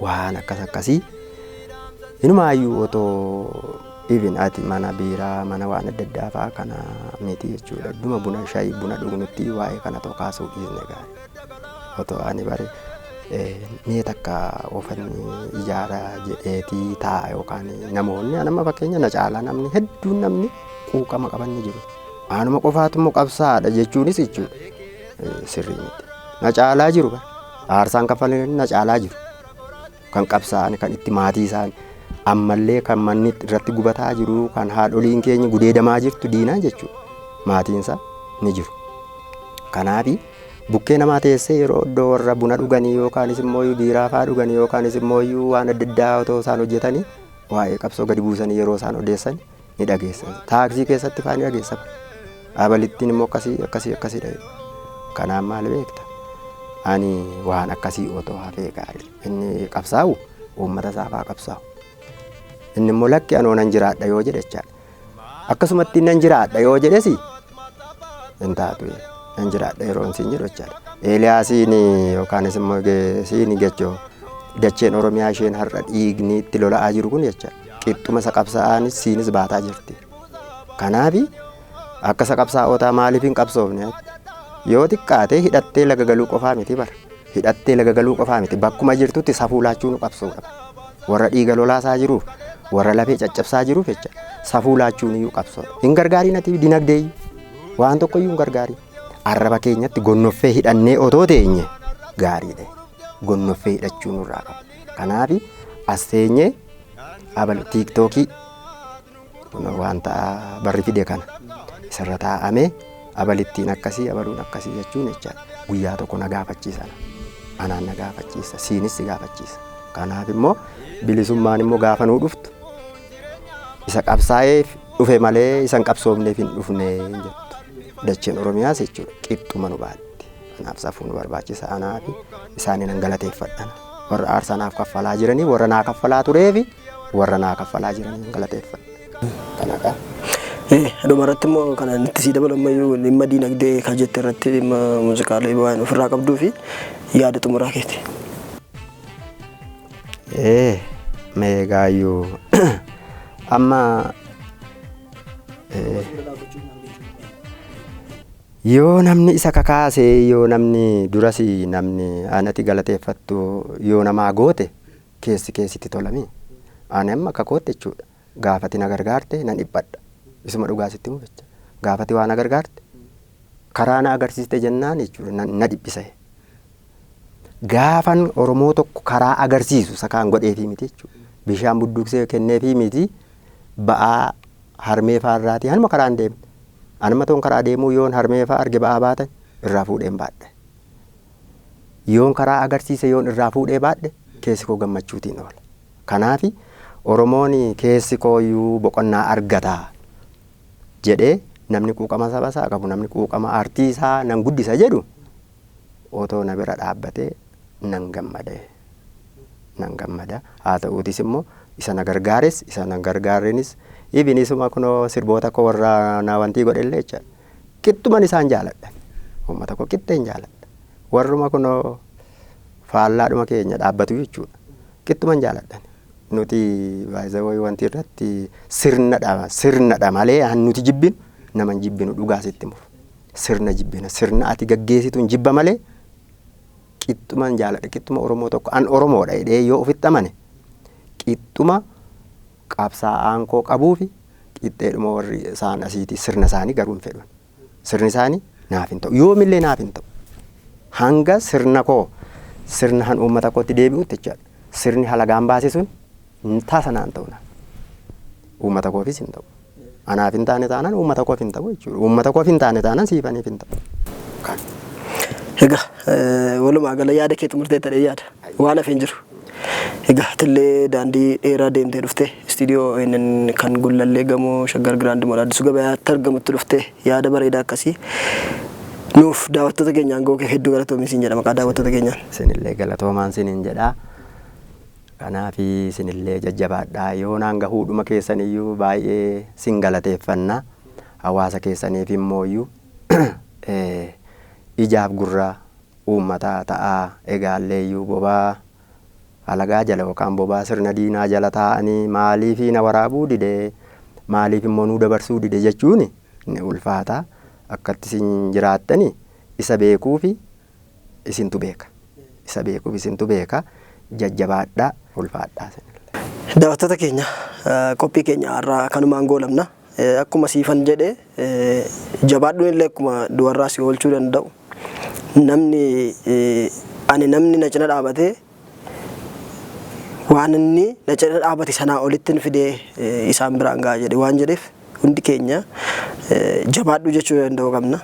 Waan akkas akkasii inumaayyuu otoo even ati mana biiraa, mana waan adda addaa fa'aa kana miti jechuudha. Dhuma buna shaayii buna dhugnutti waa'ee kana too kaasuu dhiisne gaarii. Otoo ani bare mee takka ofanni ijaara jedheetii taa'a yookaan namoonni nama fakkeenya na caalaa namni hedduun, namni quuqama qaban ni jiru. Anuma qofaatu immoo qabsaadha jechuunis jechuudha. Sirrii miti. Na caalaa jiru bara. Aarsaan kaffalan na caalaa jiru. Kan qabsaa'an, kan itti maatii isaan ammallee, kan manni irratti gubataa jiru, kan haadholiin keenya gudeedamaa jirtu diinaa jechuudha. Maatiin isaa ni jiru. Kanaafi bukkee namaa teessee yeroo iddoo warra buna dhuganii yookaanis immoo biiraa fa'aa dhuganii yookaanis immoo waan adda addaa otoo isaan hojjetanii waa'ee qabsoo gadi buusanii yeroo isaan odeessan ni dhageessan. Taaksii keessatti fa'aa ni dhageessa. Abalittiin immoo akkasii akkasii akkasiidha. Kanaaf maal beekta? Ani waan akkasii otoo hafee gaarii. Inni qabsaa'u uummata isaa fa'aa qabsaa'u. Inni immoo lakki, anoo nan jiraadha yoo jedhe jechaadha. Akkasumatti nan jiraadha yoo jedhes hin taatu. Nan jiraadha yeroo siin jedhu jechaadha. Eeliyaasiin yookaanis immoo siin gechoo dacheen Oromiyaa isheen har'a dhiigni itti lola'aa jiru kun jechaadha. Qixxuma isa qabsaa'anis siinis baataa jirti. Kanaafi akka isa qabsaa'otaa maaliif hin qabsoofne? Yoo xiqqaate hidhattee laga galuu qofaa miti bara. Hidhattee laga galuu qofaa miti. Bakkuma jirtutti safuu laachuu nu qabsoo qaba. Warra dhiiga lolaasaa jiruuf, warra lafee caccabsaa jiruuf jecha safuu laachuun iyyuu qabsoodha. Hin gargaariin ati dinagdee iyyuu. Waan tokko iyyuu hin gargaariin. Arraba keenyatti gonnoffee hidhannee otoo teenye gaariidha. Gonnoffee hidhachuu nurraa qaba. Kanaafi as teenyee abalu TikTokii wanta barri fide kana isarra taa'amee abalittiin akkasii, abaluun akkasii jechuun jechaadha. Guyyaa tokko na gaafachiisa. Anaan na gaafachiisa. Siinis si gaafachiisa. Kanaaf immoo bilisummaan immoo gaafa nuu dhuftu isa qabsaa'eef dhufe malee isa hin qabsoofneef hin dhufne jettu. Dacheen Oromiyaas jechuudha qixxuma nu baatti. Kanaaf safuu nu barbaachisa. Anaaf isaanii nan galateeffadha. Warra aarsaa naaf kaffalaa jiranii, warra naa kaffalaa tureefi warra naa kaffalaa jiranii nan galateeffadha. Kanadha. Dhuma irratti immoo kan itti sii dabalu, ammayyuu dhimma diinagdee kan jette irratti, dhimma muuziqaalee waan ofirraa qabduu fi yaada xumuraa keeti. Meegaayyuu amma yoo namni isa kakaase, yoo namni duras namni anati galateeffattu yoo namaa goote keessi keessatti tolami. Ani amma akka kootte jechuudha. Gaafati na gargaarte nan dhiphadha. Isuma dhugaa sitti himu jecha. Gaafati waa na gargaarte, karaa na agarsiiste jennaan jechuudha, na dhiphisa. Gaafan Oromoo tokko karaa agarsiisu isa kaan godheefii miti jechuudha. Bishaan budduuqsee kenneefii miti, ba'aa harmee faarraatii hanuma karaan deemne. Anuma toon karaa deemuu yoon harmee fa'aa arge ba'aa baatan irraa fuudheen baadhe. Yoon karaa agarsiise, yoon irraa fuudhee baadhe, keessi koo gammachuutiin oola. Kanaafi Oromoon keessi kooyyuu boqonnaa argata jedhee namni quuqama saba isaa qabu, namni quuqama aartii isaa nan guddisa jedhu otoo na bira dhaabbatee nan gammada. Nan gammada. Haa ta'uutis immoo isa na gargaares, isa na gargaarrenis, even isuma kunoo sirboota koo warra na wantii godhellee jechaadha. Qixxuman isaan jaaladha. Uummata koo qixxeen jaaladha. Warruma kunoo faallaadhuma keenya dhaabbatu jechuudha. Qixxuman jaaladha. Nuti baay'ee wanti irratti sirnadha, sirnadha malee nuti jibbinu nama hin jibbinu, dhugaa sitti himuuf. Sirna jibbina, sirna ati gaggeessitu hin jibba malee qixxuman jaaladha. Qixxuma Oromoo tokko an Oromoodha jedhee yoo ofitti amane qixxuma. Qabsaa'aan koo qabuufi qixxeedhuma warri isaan asiiti sirna isaanii garuu hin fedhu. Sirni isaanii naaf hin ta'u. Yoomillee naaf hin ta'u. Hanga sirna koo sirna han uummata kootti deebi'utti jechaadha. Sirni halagaan baase sun hin tasa naan ta'u naaf. Uummata koofis hin ta'u. Anaaf hin taane taanaan uummata koof hin ta'u jechuudha. Uummata koof hin taane taanaan siifaniif hin ta'u. Kan. Egaa walumaa gala yaada kee xumurtee ta'ee yaada. Waan hafe hin jiru. Egaa atillee daandii dheeraa deemtee dhuftee istiidiyoo ONN kan Gullallee gamoo Shaggar Giraand Mool Addisuu Gabayaatti argamutti dhuftee yaada bareedaa akkasii nuuf daawwattoota keenyaan ga'uu kee hedduu galatoomi siin jedha maqaa daawwattoota keenyaan. Isinillee galatoomaan isiniin jedha. Kanaaf isinillee jajjabaadhaa. Yoonaan gahuudhuma keessaniyyuu baay'ee sin galateeffanna. Hawaasa keessaniif immooyyuu ijaaf gurra uummataa ta'aa. Egaalleeyyuu bobaa halagaa jala yookaan bobaa sirna diinaa jala taa'anii maaliif na waraabuu dide, maaliif immoo nuu dabarsuu dide jechuun ni ulfaata. Akkatti isin jiraattani isa beekuufi isintu beeka. Isa beekuuf isintu beeka. Jajjabaadhaa, ulfaadhaa isinillee. Daawwattoota keenya, qophii keenya har'aa kanumaan goolabna. Akkuma siifan jedhe, jabaadhuun illee akkuma du'arraa si oolchuu danda'u, namni ani namni na cina dhaabatee waan inni na cina dhaabate sanaa olittin fidee isaan biraan ga'a jedhe waan jedheef, hundi keenya jabaadhuu jechuu danda'uu qabna.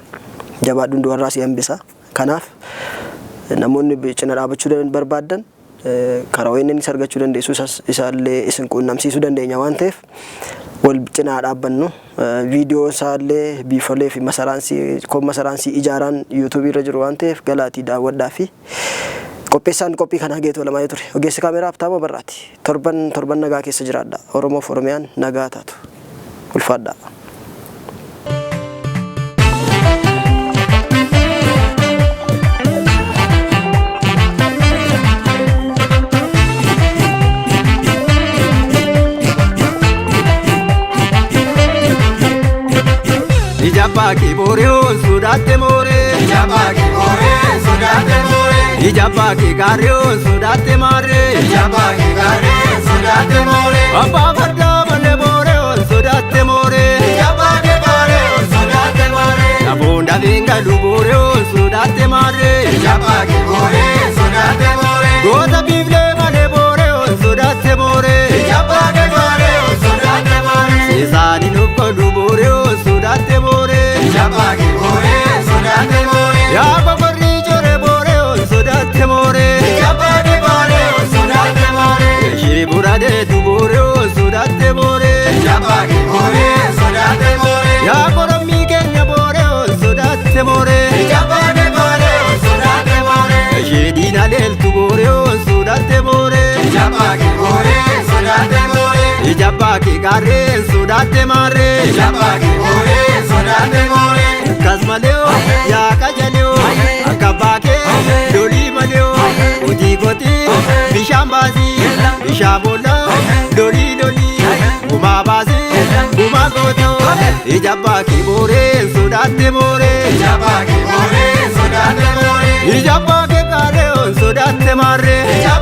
Jabaadhuun du'arraa si hambisa. Kanaaf namoonni cina dhaabachuu barbaaddan karaa ONN argachuu dandeessu, isaallee isin quunnamsiisuu dandeenya waan ta'eef wal cinaa dhaabbannu. Viidiyoo isaallee biifolee fi masaraansii ijaaraan yuutuubii irra jiru waan ta'eef galaatii daawwadhaa fi qopheessaan qophii kanaa Geetoo Lamaa ture. Ogeessi kaameraa Abtaamoo Barraati. Torban torban nagaa keessa jiraadha. Oromoof Oromiyaan nagaa taatu. Ulfaadhaa. Ija baakii booree sodaatte mooree. Ija baakii booree sodaatte mooree. Ija baakii gaarree sodaatte maarree. Ija baakii gaarree sodaatte mooree. Abbaa fardaa malee booree sodaatte mooree. Ija baakii gaarree sodaatte maarree. Nafoon dafeen galu booree sodaatte maarree. Ija baakii booree sodaatte mooree. Goota biiflee malee booree sodaatte mooree. Ija baakii gaarree sodaatte maarree. Seesaanii nuuf godhu booree sodaatte mooree. Ija baakii booree sodaatte mooree. Yaa bokorri ijooree booree sodaatte mooree. Ija baakii booree sodaatte mooree. Ishee buradeetu booree sodaatte mooree. Ija baakii booree sodaatte mooree. Yaa korommii keenya booree sodaatte mooree. Ija baakii booree sodaatte mooree. Ishee diina leeltu booree sodaatte mooree. Ija baakii booree sodaatte mooree. Ija baakii gaarreen sodaatte maarree. Ija baakii booree sodaatte mooree. Akkas malee yaa qajalee akka baakee lolii malee qotii qotii bishaan baasii bishaan boolla lolii lolii gumaa baasii gumaa gootoo. Ija baakii booree sodaatte mooree. Ija baakii booree sodaatte mooree. Ija baakii gaarreen sodaatte maarree. Ija